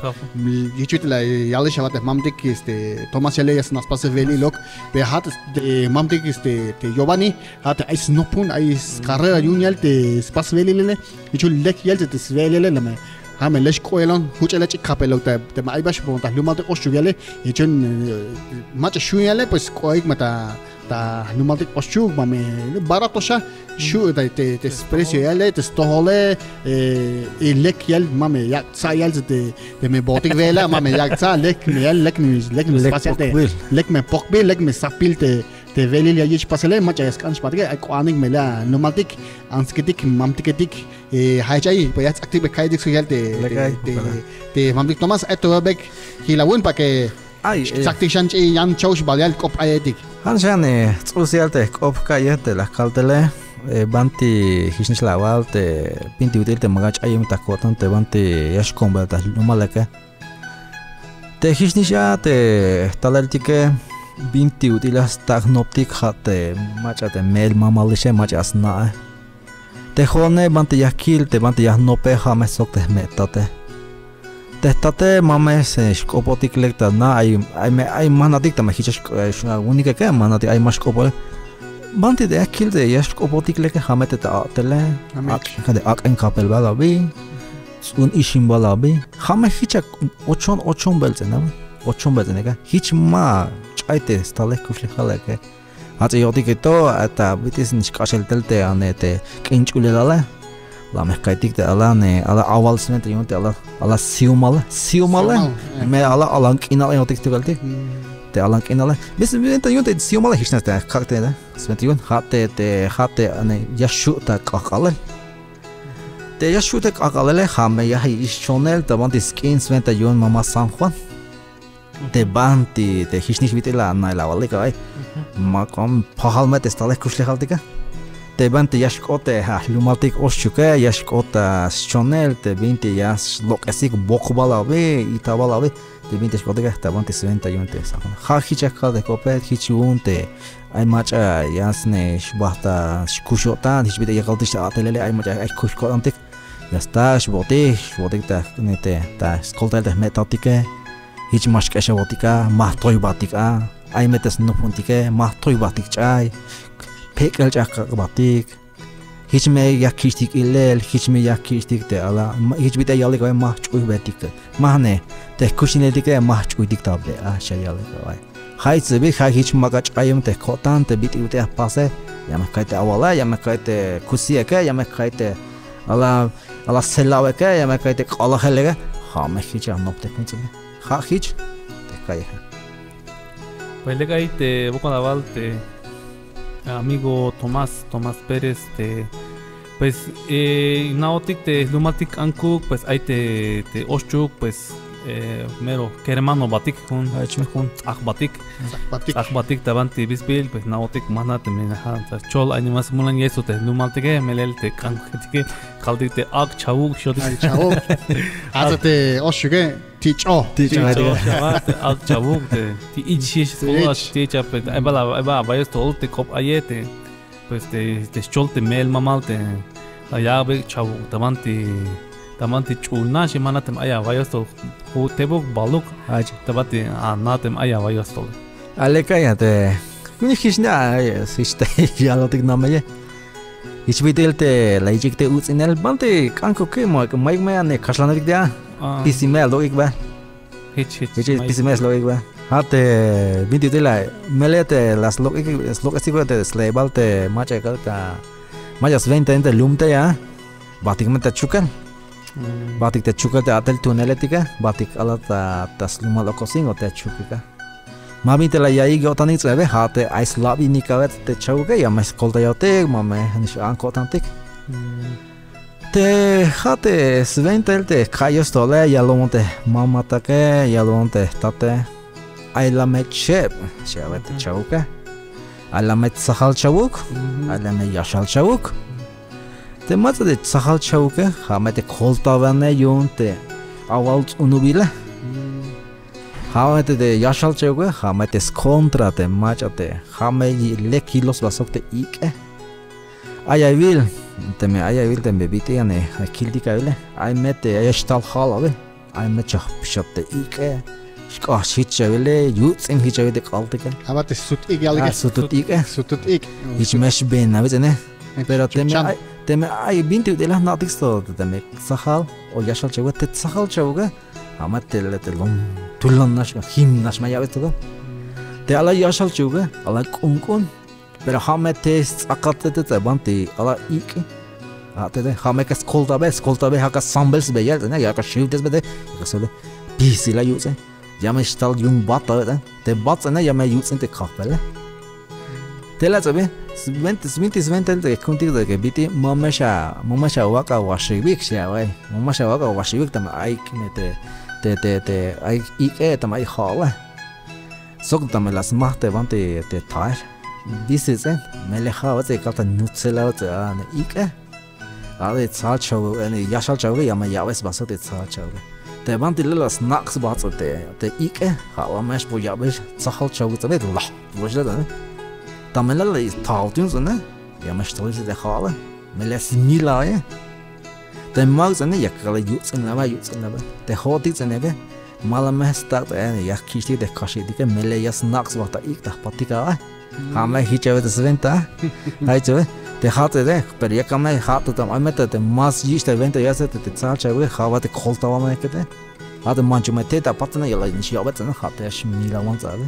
Jichbit la yalix a ba te mamtik, este, Tomás yale ya sna' spas te beeliluk, pero ja' te, te mamtik, este, te Giovanni, ja' te ay snopjun, ay scarrera yu'un yal te spas te beelilele, jichul lek yal te, te sbeelele, la me, ja' me le xk'oelon, juch'el ya ch'in kapelon te, te ma ay ba xboon ta jlumaltik Oxchuk yale, jichun, eh, mach'a xju' yale, pues k'oik ma ta, ta jlumaltik Oxchuk, ma me barato xa, xju' ta te, te sprecio yale, te stojole, eh, y lek yal, ma me yak' tsa' yal te, te me bootik beela, ma me yak' tsa', lek me yal, lek me, lek me spas yal te, lek me pokbil, lek me sapil te, te beelil ya yich' pasele, mach'a ya sk'an xbaatike, ay k'oanik me la' jlumaltik, antsk'etik, mamtiketik, eh, ja' jich ay, pues ya jts'aktik be ka'ytik sok yal te, te, te, te mamtik Tomás, ay to bek jilawun para que ay, eh, jts'aktik xan ch'i yan chow xbal yal k'op ayetik. Jan xan, eh, jts'us yal te jk'op ka'yej te la jkal tele, eh, banti jichnix la awal te binti ut'il te ma ba ch'ayem ta ko'tan te banti ya xkombel ta jlumalike. Te jichnix a te jtaleltike, binti ut'il a stak' jnoptik, ja' te mach'a te me'el mamalixe, mach'a sna'e. Te jo'one banti ya kil te banti ya jnope, ja' me sok te jme' jtate. Te jtate ma me xk'opotik lek ta na, ay, ay me, ay ma jna'tik teme jich ya xk'o-, awu'unike, ma jna'tik, ay ma xk'opotik. Banti te ya kil te ya xk'opotik leke, ja' me te ta a'tele, ak'en kapel bal abi, ts'un ixim bal abi. Ja' me jich a ochon, ochon belts'in abi, ochon belts'inike. Jich ma ch'ay te stalel kuxlejalike. Ja'ts'in yo'tik to, a ta bit'il snix k'axel tel te ane te k'inch'ulelale. La me jka'ytik te ala, ne, ala awal swenta yu'un te ala, ala siwmale, siwmale. Siwmal, eh. Me ala, alan k'inale yo'tik stukeltik. Mm. Te alan k'inale. Bis swenta yu'un te siwmale jich nax te kak' te, swenta yu'un, ja' te, te, ja' te, ne, ya xju' ta k'ajk'alel. Te ya xju' ta k'ajk'alele, ja' me ya jich schonel ta banti sk'in swenta yu'un mama San Juan. Te banti te jichnix bit'il la anail awalik ay. Ma k'an pajal me te stalel kuxlejaltike. Te banti ya xk'ot te ja' jlumaltik Oxchuke, ya xk'ot ta schonel te binti ya xlok'esik bokbal abi, itabal abi. Te binti xk'otike ta banti swenta yu'un te San Juan. Ja' jich ya kal te kope, jich yu'un te ay mach'a ya sne xbajt ta xkux yo'tan, jich bit'il ya kaltik xt'atelele, ay mach'a ay kux ko'tantik. Ya sta xbootik, xbootik ta, ne, te, ta skoltayel te jme' tatike. Jich ma xk'exawotik a, ma jtoybatik a. Ay me te snopjontike, ma jtoybatik ch'ay. Jpek'el ch'ay kak'batik. Jich me ya kich'tik ilel, jich me ya kich'tik te ala, ma, jich bit'il ya yalik away ma jch'uybetik te. Ma jne, te jkuxineltike ma jch'uytik ta ble a, xan ya yalik away. Ja' jich ts'in bi, ja' jich mak'a ch'ayem te ko'tan te bit'il ut'il ya jpase, ya me jka'y te awale, ya me jka'y te kusieke, ya me jka'y te ala, ala selaweke, ya me jka'y te k'alajeleke, ja' me jich ya jnoptik jun ts'in bi. Ja' jich te jka'yeje. Pues lek ay te wokol awal te amigo Tomás, Tomás Pérez, te pues, eh, na'otik te jlumaltik K'ankuk, pues, ay te, te Oxchuk, pues, eh, mero kermanobatik, jun, jun ts'ajbatik. Ts'ajbatik. Ts'ajbatik ta banti bisbil, pues, na'otik ma jna' teme ja' ta schol, ay nimal smulan yeso te jlumaltike, melel te K'ankuketike, kaltik te Ak' Chawuk, xiotik. Ak' Chawuk. Ja'at te Oxchuke. Tich'o. Tich'o, xabat, te Ak' Chawuk, te, ti ich'xix, ti ich'. Te ay bal, ay bal awa'iy stojol te k'op aye, te, pues, te, te xchol te me'el mamal, te, la ya'be Chawuk, ta banti, ta banti ch'ul nax, ma jna' teme ay awa'iy stojol, ju' tebuk, baluk, ta banti, a, jna' teme ay awa'iy stojol. A lek ay a te, jun jich nax, ay, jich te, yalotik nameye. Jich bit'il te la yich'ik te uts'inel, banti K'ankuke, ma, mayuk me ane kaxlanetik te a. Pisimel a lok'ik bal. Jich, jich, jich, pisimel a lok'ik bal. Ja' te binti ut'il a, melel te la slok'esik, slok'esik te sle'bal te mach'a k'al ta, mach'a swentail te lum te a. Bajtik me ta chukel. Bajtik ta chukel te a'tel tuuneletike, bajtik k'alal ta, ta slumal Ocosingo te chukik a. Ma bin te la ya'iyik yo'tanik ts'in abi, ja' te ay slabinik abi te Chawuke, ya me skoltayotik, ma me nix a'an ko'tantik. Te ja' te swentail te ka'yoj stojole, yalbon te mamatake, yalbon te jtate. Ay la me cheb, xchi abi te Chawuke. Ay la me tsajal Chawuk, ay la me yaxal Chawuk. Te ma ts'i te tsajal Chawuke, ja' me te koltawanej yu'un te awal ts'unubile. Ja' me te, te yaxal Chawuke, ja' me te skontra te mach'a te, ja' me lek yiloj sba sok te ik'e. Ay awil, teme ay awil teme bit'il ane, ay kiltik awile. Ay me te, ay xtal ja'al awil. Ay me chaj pixat te ik'e. Xk'aj jich awile, yuts'in jich awil te k'altike. Aba te sut ik' yalike. Ah, sutut ik'e. Sutut ik'. Jich me xbeen awil ts'ine. Pero teme ay, teme ay binti ut'il la jna'tik stojol teme tsajal o yaxal Chawuke, te tsajal Chawuke. Ja' me te, te lom tulan nax, jim nax me ya'be stojol. Te ala yaxal Chawuke, ala k'unk'un. Pero ja' me te sts'akat te, te, te banti ala ik'. Ja' te, te, ja' me ka skoltabe, skoltabe, ja' ka sambel sbeyel, te, ya ka xiwtesbe te, ya ka skoltabe. Pisil a yuts'in. Ya me xtal yu'un bat a, te, te bat ts'ine, ya me yuts'in te kajpele. Tela ts'abe, swenta, swinti swenta te ku'untik te que bit'il, ma me xa, ma me xa wak' awaxewik, xchi away. Ma me xa wak' awaxewik, teme ay, te, te, te, te, ay ik'e, teme ay ja'ale. Sok teme la smaj te banti te tael. Dice ts'in, melel ja' awats' k'alta nutsel awats' a ik'e. A te tsajal Chawuke, yaxal Chawuke, ya me ya'be sba sok te tsajal Chawuke. Te banti la snak' sba te, te ik'e, ja' la me xbo ya'be tsajal Chawuke ts'in, laj, laj, laj. Teme la la taot yu'un ts'in, ya me xtol te ja'ale. Melel smilay. Te mak ts'ine ya kal yuts'in laba, yuts'in laba. Te jo'otik ts'ineke, ma la me stak' te, ya kich'tik te kaxitike, melel ya snak' sba ta ik' ta jpatik a. Ja' me jich awil te swenta. Ay ts'ine. Te ja' te, pero ya kal me ja' te, teme ay me te, te más yich' te wenta ya te, te tsajal Chawuke, ja' awal te koltawaneje te. Ja' te manchuk me te ta pat ts'ine ya la nix ya'be ts'ine, ja' te ya xmilawan ts'abe.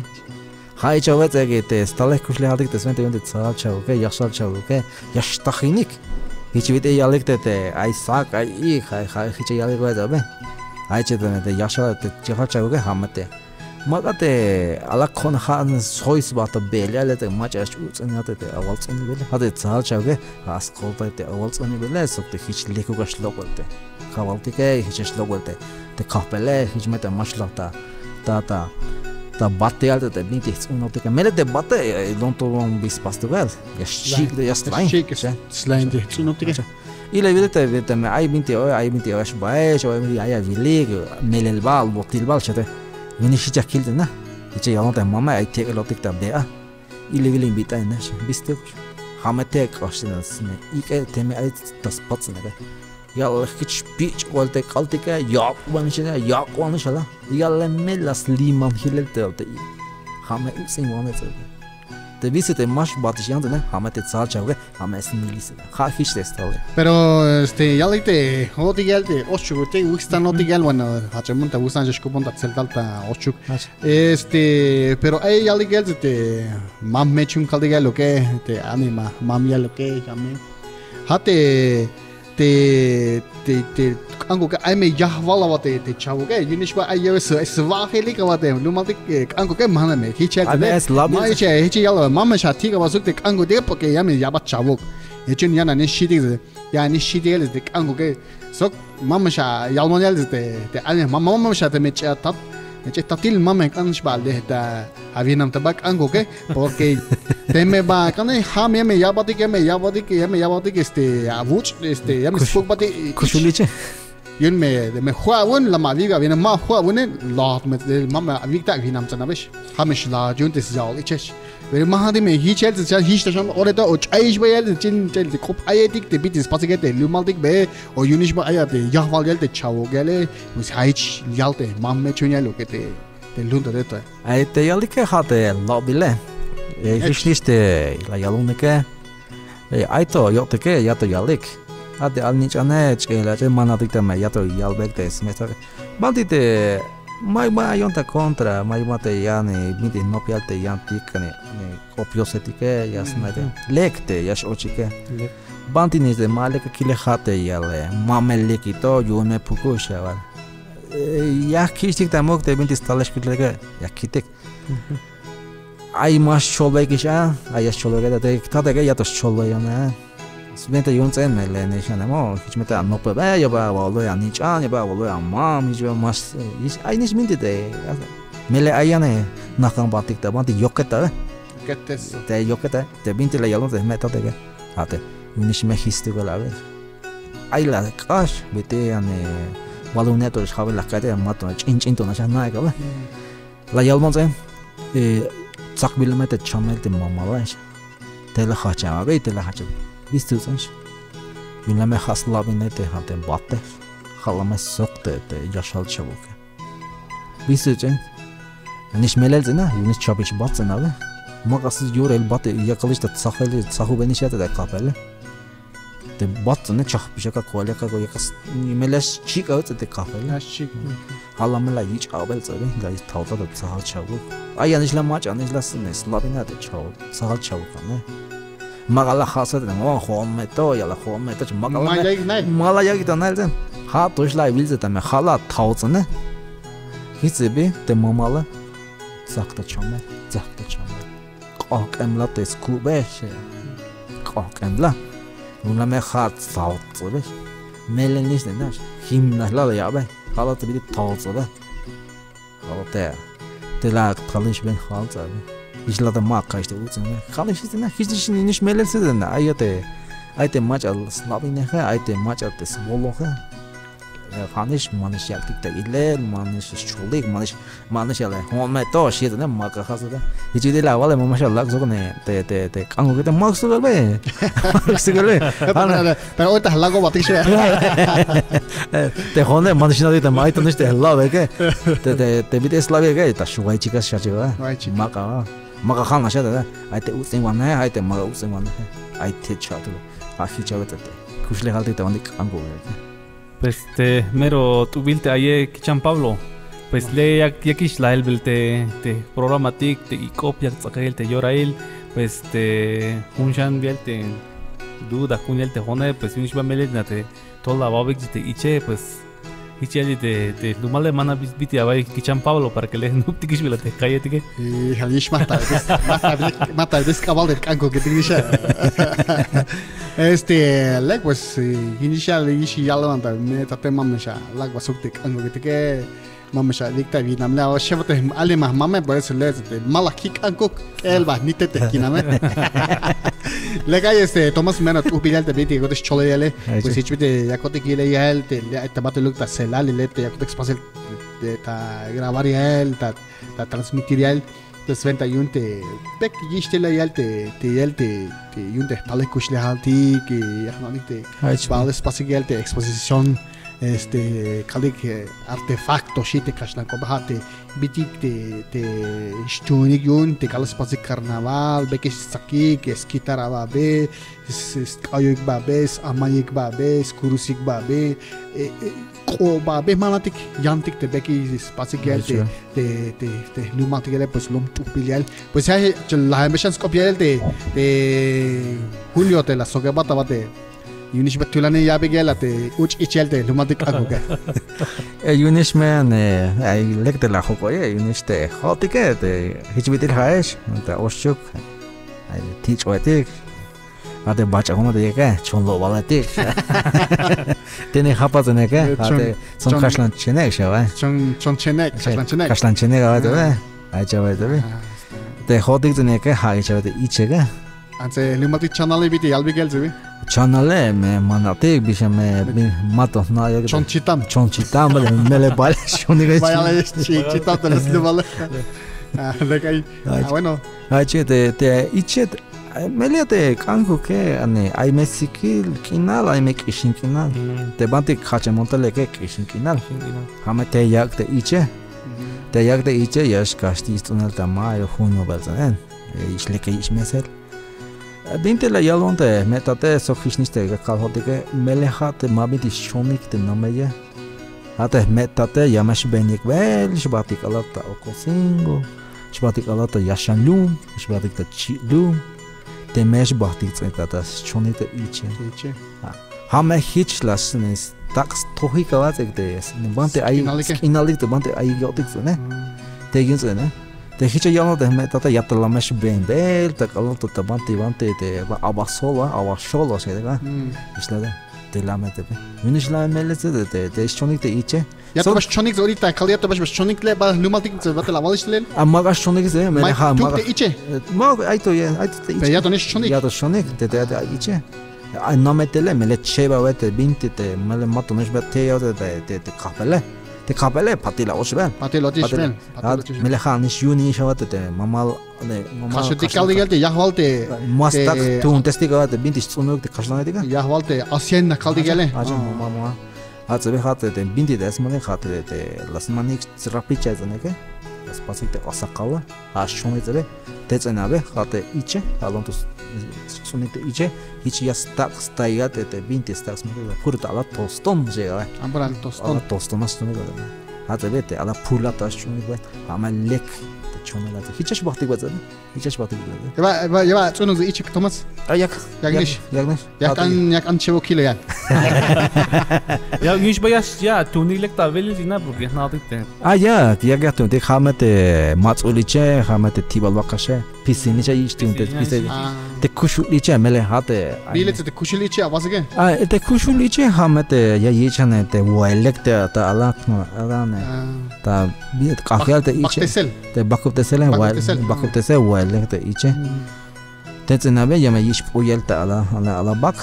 Ja' jich awil te, te stalel kuxlejaltik te swenta yu'un te tsajal Chawuke, yaxal Chawuke, ya xtajinik. Jich bit'il yalik te, te ay sak, ay ijk, ay, ay jich yalik ba te, ay che te, te yaxal, te chejal chawuke, ja' me te. Mak'a te alak ko'na ja' sjoy sba ta be'el ya'el te mach'a ya x-uts'in ya te, te awal ts'unibele, ja' te tsajal chawuke, ja' skoltay te awal ts'unibele, sok te jich lekuk ya xlok'bel te. Kabaltike, jich ya xlok'bel te, te kajpele, jich me te ma xlaj ta, ta, ta, ta bat ya'el te, te bintik jts'unobtike. Melel te bate, eh, lon to lon bi spastukal. Ya xchik', ya slain. Ya xchik', ya slain te jts'unobtike. Ilawil te, teme ay binti oy, ay binti oy xbaex, o ay binti ay awilik, melel bal, botil bal, xete. Yu'unix jich ya kiltik na. Jich ya yalon te mame, ay tek'elotik ta be a. Ilawil in bit'ayin nax, bistuk. Ja' me te k'ax te sne, ik'e teme ay ta spats'nike. Ya'lale jich xpich'bal te k'altike, yak'banix, yak'banix ala. Ya'lale me la sliman jilel te, te i. Ja' me uts'inwanej ts'e. Te bistuk te ma xbatix yan ts'ine, ja' me te tsajal chawuke, ja' me snilis. Ja' jich te stal. Pero, este, yalik te, jo'otik ya'el te, ochuk te, wikstanotik ya'el, bueno, jach'emun ta wikstanotik, xk'opon ta tseltal ta ochuk. Este, pero ay yalik ya'el te, mam mechun kaltik ya'el lo que, te anima, mam ya'el lo que, ja' me. Ja' te, te, te, te k'ankuke, ay me yajwal a ba te, te chawuke, yu'unix ba ay yabe swajelik a ba te, lumaltik, eh, k'ankuke, ma me jich ya'el te, ma jich, jich ya'el, ma me xatik a ba sok te k'ankutike, porque ya me ya'bat chawuk. Jich yu'un ya nanix xitik, ya nanix xitik ya'el te k'ankuke. Sok, ma me xayalbon ya'el te, te, ay, ma, ma me xa teme ch'e atat, me ch'e tatil, ma me k'an xbal te, ta, awi'nam ta ba k'ankuke, porque teme ba k'ane, ja' me, ya me ya'batik, ya me ya'batik, ya me ya'batik, este, awuch', este, ya me spukbatik, kuxuliche. Yu'un me, me jo'awun, la ma awik' awinam, ma jo'awune, la me, ma me awik' ta awinam ts'in awex. Ja' me xlaj yu'un te sya'ol ichex. Pero ma ja'tik me jich ya'el te, jich ta xan ora to, o ch'ayix ba ya'el te, chin, ch'el te k'op ayetik te, bit'il spasike te lumaltik be, o yu'unix ba ay a te, yajwal ya'el te chawuk ya'ele, pues ja' jich yal te, mam mechun ya'el lo que te, te lun ta te. Ay te yalike ja' te la'bile. Eh, jich nix te la yalonike. Eh, ay to yo'tike, ya to yalik. A te alnich'ane, ch'e la ch'e manatik teme ya to yalbeyik te smestak. Banti te, may, may ayon ta contra, may ma te yan, eh, bintik nopel te yantik, ni, ni k'op yosetike, ya snaik te. Lek te, ya x-ochike. Banti nix te ma lek kile ja' te yal, eh, ma me lekito, yu'un me pukux, ya wal. Eh, ya kich'tik ta muk te bintik stalex kile, ya kitik. Ay ma xcholbeyikix a, ay ya xcholbeyik a, te tatike ya to xcholbeyon a. Sbente yu'un ts'in me le nix a nemo, jich me te anopbe, ya ba awaloy anich'an, ya ba awaloy amam, jich ba ma x-, jich ay nix binti te, me le ay yane, nakan batik ta banti yoket a, te yoket a, te binti la yalon te jme' tatike, a te, yu'un nix me jistuk a la be. Ay la k'ax, bit'il yane, balum ne to xjabel la ka'ytik, ma to ch'in ch'in to nax a na'ik a be. La yalbon ts'in, eh, tsakbil me te chamel te mamale. Te la jajch'an abi, te la jajch'an. Bistuk ts'in. Yu'un la me ja' slabine te ja' te bate. Ja' la me sok te, te yaxal chawuke. Bistuk ts'in. Nix melel ts'in a, yu'un nix chapix bat ts'in abi. Mak'a sbiil yurel bate, yakalix ta tsajel, tsajubenix ya te, te kajpele. Te bat ts'ine chajpix ya kako'el, ya kako'el, ya kas-, melel xchik' a ts'in te kajpele. Ja' la me la yich' abel ts'in, la yich' tawta te tsajal chawuk. Ay yanix la mach'a, nix la slabin a te chawuk, tsajal chawuk ane. Mak'a la ja' sat, ma jo'on me to, ya la jo'on me to, mak'a la ma la yak'ik ta na'el ts'in. Ja' to ix la awil ts'in teme ja' la taw ts'ine. Jich ts'i bi te mamale. Tsak ta chamel, tsak ta chamel. K'ojk'emla te skube, xe. K'ojk'emla. Yu'un la me ja' tsaw ts'obe. Melel nix te nax. Jim nax la la ya'be. Ja' la te bit'il taw ts'obe. Ja' la te. Te la talix ben ja' ts'obe. Jich la te ma ka'ix te uts'in me. Ja' nix te nax. Jich nix, nix melel se te nax. Ay te, ay te mach'a slabineje, ay te mach'a te swoloje. Eh, ja' nix, ma nix yak'tik ta ilel, ma nix xcholik, ma nix, ma nix yale, jo'on me to, xi te, mak'a ja' sat. Jich bit'il la awal, ma, ma xalak' sok ne, te, te, te k'ankuke te mak suk'el be. Mak suk'el be. Pero, pero hoy ta jalak'obatik xe. Te jo'one, ma nix natik te, ma ay to nix te jalak'obeyike. Te, te, te bit'il slabeyike, ta xwaychike, xachike. Mak'a, mak'a ja' nax te, ay te uts'inwaneje, ay te mak'a uts'inwaneje. Ay te cha'tuke. Ja' jich a be te, te kuxlejaltik te banti k'ankuke. Pues te mero t'ujbil te aye kichan Pablo. Pues le yak, yakix la jelbil te, te programatik, te ik'op yak ts'akayel te yorail. Pues te jun xan biel te duda ku'un yal te jo'one, pues yu'un ix ba melel na te tol awa'beyik te iche, pues jich yal te, te jlumale, ma jna' bit'il awa'y kichan Pablo para que le' jnuptikix bila te calletike. Y ja'ix ma ta, ma ta, ma ta sk'abal te jk'ankuketik nix a. Este, lek, pues, eh, ja'ix yal, ja'ix yal, ma ta, me ta te ma me xa lak' ba sok te jk'ankuketike. Ma me xa lik ta binam le' a, xeba te alima mame, por eso le' te ma la jk'ankuk k'el ba ni te te kiname. Lek ay, este, Tomás, mero t'ujbil yal te bit'il yakotik scholel yale. Pues jich bit'il yakotik yilel yal te, le' ay ta bateluk ta celal, le' te yakotik spasel te ta grabar yal, ta, ta transmitir yal. Te swenta yu'un te bek yixtelal yal te, te yal te, te yu'un te jtalel kuxlejaltik, ya jna'tik te bal spasik yal te exposición, este, kaltik, eh, artefacto xi te kaxlan k'op, ja' te bit'il te, te xtuunik yu'un te k'alal spasik carnaval, bek'ix stsakik, skitar awabe, s-, s-, sk'ayoik babe, s-amayik babe, skurusik babe, eh, eh, k'o babe, jmanatik, yantik te bek'ix spasik yal te, te, te, te jlumaltik yale, pues lom t'ujbil yal. Pues ya, eh, lajan be xan sk'op yal te, te julio te la sok'ebat aba te, yu'unix ba tulan ya'beyik yal a te uch' ichel te jlumaltik k'ankuke. Eh, yu'unix me, eh, ay lek te la jojk'oye, yu'unix te jo'otike, te jich bit'il ja'ex, ta Oxchuk, ay tich'oetik. A te bach'a jun te yeke, chon lo'baletik. Tene japat ts'ineke, a te chon kaxlan chenek, xabe. Chon, chon chenek, kaxlan chenek. Kaxlan chenek, a te be. Ay, chabe, te be. Te jo'otik ts'ineke, ja' chabe te icheke. Antse, jlumaltik chanale bit'il yalbeyik yal ts'ibi. Chanale, me jmanatik, bixa me, bi-, mato jna' ya. Chon chitam. Chon chitam, melel bal, chon chitam, te los jlumale. Ah, lek ay. Ah, bueno. Ay, che, te, te iche, ay, melel te k'ankuke, ane, ay me sikil k'inal, ay me k'ixin k'inal. Te banti jajchel montelike k'ixin k'inal. K'ixin k'inal. Ja' me te yak' te iche. Te yak' te iche, ya xkaxtik sts'unel ta mayo, junio bel ts'in. Eh, ix leke yich' mesel. Eh, binti la yalbon te jme'tate sok jichnix te kal jo'otike, melel ja' te ma binti xchonik te nameye. Ja' te jme'tate ya me xbeenik bel, xbajtik k'alal ta Ocosingo, xbajtik k'alal ta Yaxan Lum, xbajtik ta Chi' Lum, teme xbajtik ts'in ta, ta xchonik te iche. Iche. Ja' me jich la s-, s-, tak' stojik aba te, te, banti ay sk'inalike. Sk'inalik te banti ay yo'tik ts'ine. Te yu'un ts'ine. Te jich ya yalbon te jme'tate ya ta la me xbeen bel ta k'alal ta, ta banti, banti te ba, aba sol a, aba xol a, xi te ka. Ix la te, te la me te, yu'unix la me melel te, te, te xchonik te iche. Ya to ba xchonik te orita, kal ya to ba xchonik le' ba jlumaltik te ba te la awalix te le'. A, ma ba xchonik te, melel ja', ma ba. Te iche. Eh, ma, ay to, ya, ay to te iche. Pero ya to nix xchonik. Ya to xchonik, te, te, te, ay iche. Ay, namey tele, melel cheb awe te binti te, melel mato nix ba te, te, te, te kajpele. Te kajpele, patil a och bel. Patil a och bel. Patil a och bel. Melel ja' nix yu'un nix awe te, te mamal, te mamal. Kaxlan te kal te yal te, ya jwal te. Ma stak' tuuntestik awe te binti sts'unuk te kaxlanetik a. Ya jwal te hacienda kal te yale. Ah, ma, ma, ma. Ja' ts'ibe ja' te, te binti te smanik, ja' te, te la smanik rapichel ts'ineke. La spasik te asakale. Ja' xchonik ts'ibe. Te ts'in abe, ja' te iche, ja' lom to s-, sts'unik te iche, jich ya stak' stay a te, te binti stak' smanik, puro te ala tostón, xi abe. Ah, puro ala tostón. Ala tostón a xchonik abe. Ja' ts'ibe te ala pulata xchonik abe. Ja' me lek te chonel a te. Jich ya xbajtik abe ts'ibe. Jich ya xbajtik abe ts'ibe. Ya ba, ya ba, ya ba ts'unuk te iche, Tomás. Ah, yak. Yak nix. Yak nix. Ya k'an, ya k'an chebo kilo yan. Ya, yu'un ix ba ya, ya tuunik lek ta awelel ina, porque ya jna'tik te. Ah, ya, ya, ya tuunik, ja' me te mats'ul iche, ja' me te tibal wakaxe, pisil iche, yich' tuunik te pisil. Ah. Te kuxul iche, melel ja' te. Melel te kuxul iche, a, basike. Ah, te kuxul iche, ja' me te ya yich' ane te wailek te ta alak, no, alane. Ah. Ta, bi-, k'ajk'al te iche. Baktesel. Te bakubtesel, wail-, bakubtesel, wailek te iche. Mm. Te ts'in abe ya me yich' p'uyel ta ala, ala, ala bak.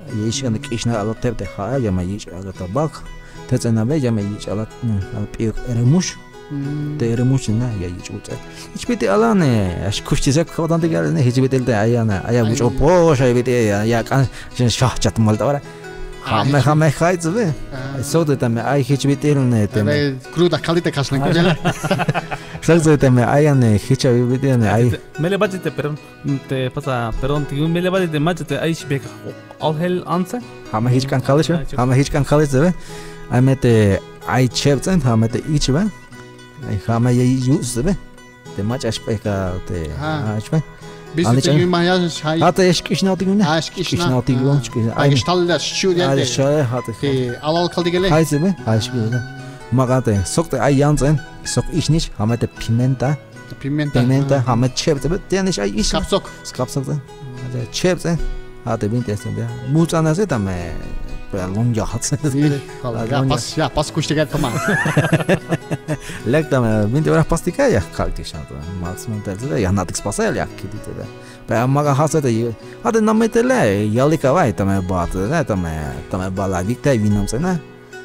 Ya yich' k'ixnal ala teb te ja'e, ya me yich' ala ta bak. Te ts'in abe ya me yich' ala, mm, ala p'iyuk eremux. Mm. Te eremux na ya yich' uts'el. Jich bit'il ala ne, ya xkuxtisik ko'tantik ala ne, jich bit'il te ay, ay, ay, ay, wuch'u pox, ay bit'il ya, ya k'an, xan xajchat mal ta ora. Ja' me, ja' me jay ts'ibe. Ah. Sok te teme ay jich bit'il ne, teme. Cruda kalita kaxlan. Sok te teme ay ne, jich bit'il ne, ay. Melel bats'il te, perdón. Te pasa, perdón, te yu'un melel bats'il te mach'a te ay xbejk'aj aljel antse. Ja' me jich k'an kalix, ja' me jich k'an kalix te be. Ay me te ay cheb ts'in, ja' me te ich be. Ay ja' me ya yich' yuts' te be. Te mach'a xbejk'aj te, ja' ich be. Bis te yu'un ma ya xjay. Ja'te ya xk'ixnaotik yu'une. Ah, xk'ixna. Xk'ixnaotik yu'un, xk'ixna. Ay, xtal la xchu' ya te. Ay, xchu', ja'te. Te alal kaltikele. Ay, se ve, ay, xk'ixna. Maka te sok te ay yan ts'en, sok ixnix, ja' me te pimienta. Pimienta. Pimienta, ja' me cheb ts'en, tianix ay ix. Skapsok. Skapsok ts'en. Cheb ts'en. Ja'te bin te este, mujts'an este tame, pero lon ya ts'en. Híjole, ya pas, ya pas kuxtike toma. Lek tame, bin te ora jpastike, ya kaltik xan, máximo te, ya jna'tik spasel, ya kiltik te. Pero maka ja' ts'ete, ja' te nametele, yalik awa'y, tame ba, tame, tame ba la awik' te, winom ts'ene.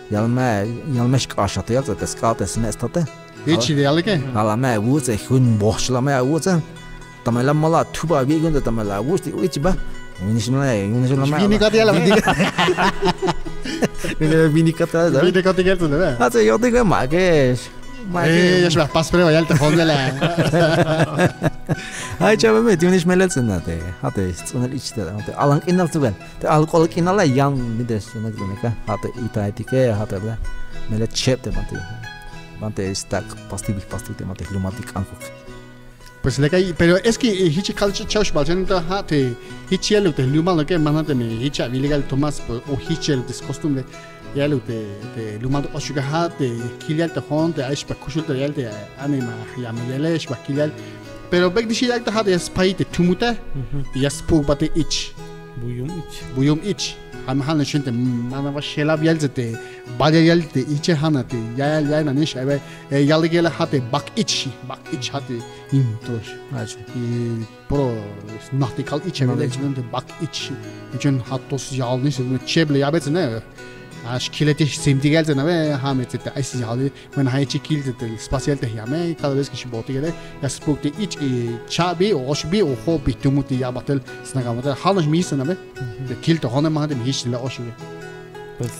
Yal me, yal me xk'axat, yal ts'ete sk'a'at te sme'tstate. Jich yalike. Jala me awuts'e, jun mojch la me awuts'e. Tame la ma la atub awik' yu'un te tame la awuts'tik ich ba. Winix me, winix la me. Winikat yal. Winikat yal. Winikat yal ts'ete. Ja'tse yo'tik we ma'kex. Eh, ya xba jpas prueba yal te jo'on yale. Ay, chava, me, tiene xmelel ts'in te, ja'te sts'unel ich te, te alan k'inal ts'in, te alk'ol k'inale yan, mite xts'unek te neka, ja'te itaetike, ja'te, melel cheb te banti, banti stak' pastil, pastil te banti jlumaltik K'ankuk. Pues lek ay, pero es que, eh, jich kal ch'chawx bal chan ta ja'te, jich yeluk te jlumal, ¿no? Que mana teme jich awilik yal Tomás, pues, o jich yeluk te scostumbre. Yaluk te, te lumal te Oxuke, ja' te kil yal te jo'on te ay xba kuxul te yal te anima ya me yele xba kil yal. Pero bek nix yaluk te ja' te ya spayik te tumute, ya spukbat te ich. Buyum ich. Buyum ich. Ja' me ja' nax yu'un te mana ba xjelab yal te bal yal te iche, ja' na te ya, ya nanix ay ba, eh, yalik yal ja' te bak ich, bak ich ja' te in tox. Pero snajtikal ich, bak ich. Ichon ja' to syal nix, cheb le yabet ts'ine. Ja' xkiletik xsimtik yal ts'in a ver, ja' me ts'in te ay syal. Bueno, ja' jich kil te spas yal te ya me, cada vez que xbootik yale, ya spuk te ich, y cha'bi o oxbi o jo'bi tumut te ya batel, snakan batel, ja' nax me yich' ts'in a ver. Te kil te jo'one ma ja' te me jich te la oxbi. Pues,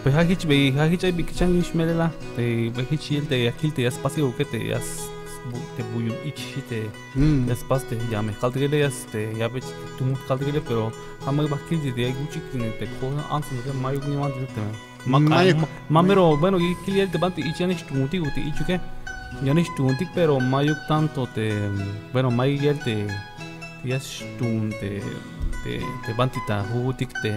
pues ja' jich be, ja' jich ay bi kichan jich melel a, te be jich yel te ya kil te ya spasik uke te ya s-, bu-, te buyum ich te Mm. Ya spas te ya me kaltikele, ya este, ya bech tumut kaltikele, pero ja' ma ba kil te ya yuch'ik te cosas antes de mayuk niwan te ma, ma mero, bueno, ya kil yel te banti ich yanix tumutik te ichuke. Yanix tumutik, pero mayuk tanto te, bueno, mayuk yel te ya xtuun te, te, te banti ta jujutik te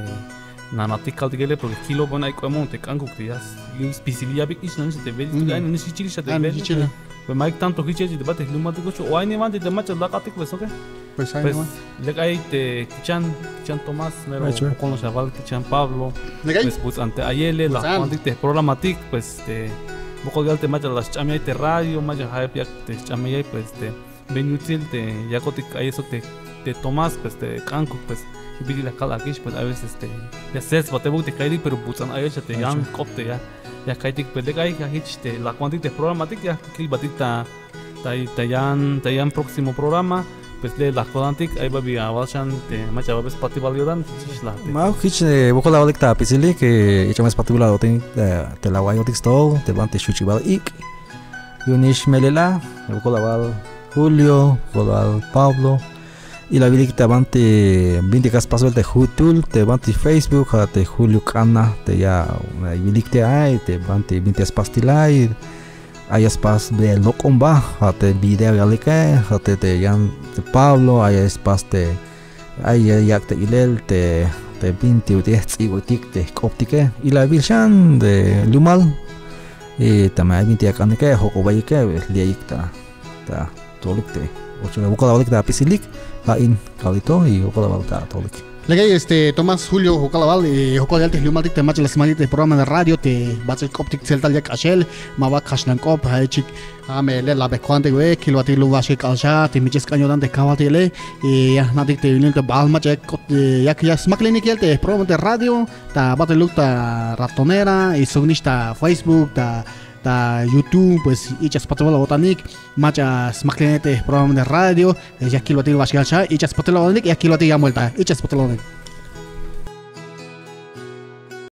nanatik kaltikele, porque kilo, bueno, ay k'oemon te K'ankuk te ya s-, spisil yabik ich nanix te belik, ay nanix jichil xa te belik. Pues mayuk tanto jich yich' te ba te jlumaltik Oxuke, o ay niwan te mach'a lak'atik, pues, oke. Pues ay niwan. Lek ay te kichan, kichan Tomás, mero jokol nax awal kichan Pablo. Pues buts'an te ayele, la jk'oantik te jprogramatik, pues, te, wokol yal te mach'a la xch'amiyay te radio, mach'a jayeb yak te xch'amiyay, pues, te, bin yutsil te yakotik ayex sok te, te Tomás, pues, te K'ankuk, pues, bit'il la kal ak'ix, pues, a veces, te, ya sesbat te buk te ka'ytik, pero buts'an ayex te yan jk'op te ya, ya ka'ytik, pues, lek ay, ja' jich te la jk'oantik te jprogramatik, ya kilbatik ta, ta, ta yan, ta yan próximo programa, pues, le la jko'tantik, ay ba bi awal xan te mach'a ba be spatibal yo'tan, jich la. Ma, jich, eh, wokol awalik ta apisilik, eh, ich'an me spatibal ayotik, eh, te la awa'iyotik stojol te banti xuch'ibal ik'. Yu'unix melel a, wokol awal Julio, wokol awal Pablo. Ila awilik ta banti bintik ya spasbel te jutul, te banti Facebook, ja' te Julio K'ana, te ya, ya awilik te ay, te banti bintik ya spastil ay, ay ya spasbel lok'omba, ja' te video yalike, ja' te, te yan, te Pablo, ay ya spas te, ay ya yak' te ilel, te, te binti ut'il ya jts'ibuytik te jk'optike, ila awil xan te lumal. Y tame ay bintik ya ak'anike, jojk'obayike, li'ayik ta, ta atolik te, o sea, wokol awalik ta apisilik, ja' in kalito, y wokol awalik ta atolik. Lek ay, este, Tomás, Julio, wokol awal, eh, wokol yal te jlumaltik te mach'a la smajlik te programa de radio, te bats'il k'optik tseltal yak k'axel, ma ba kaxlan k'op, ja' jich, ja' me le la be ko'tantik we, kilbatik lum waxke k'axel, te mach'a sk'an yo'tan te kajwaltike le, y ya jna'tik te yu'unel te bal mach'a yak, eh, yak ya smaklinik yal te programa de radio, ta bateluk ta Ratonera, y soknix ta Facebook, ta, ta YouTube, pues, ich'a spatibal awo'tanik, mach'a smaklinik te programa de radio, eh, ya kilbatik waxke k'axel, ich'a spatibal awo'tanik, ya kilbatik yan vuelta, ich'a spatibal awo'tanik.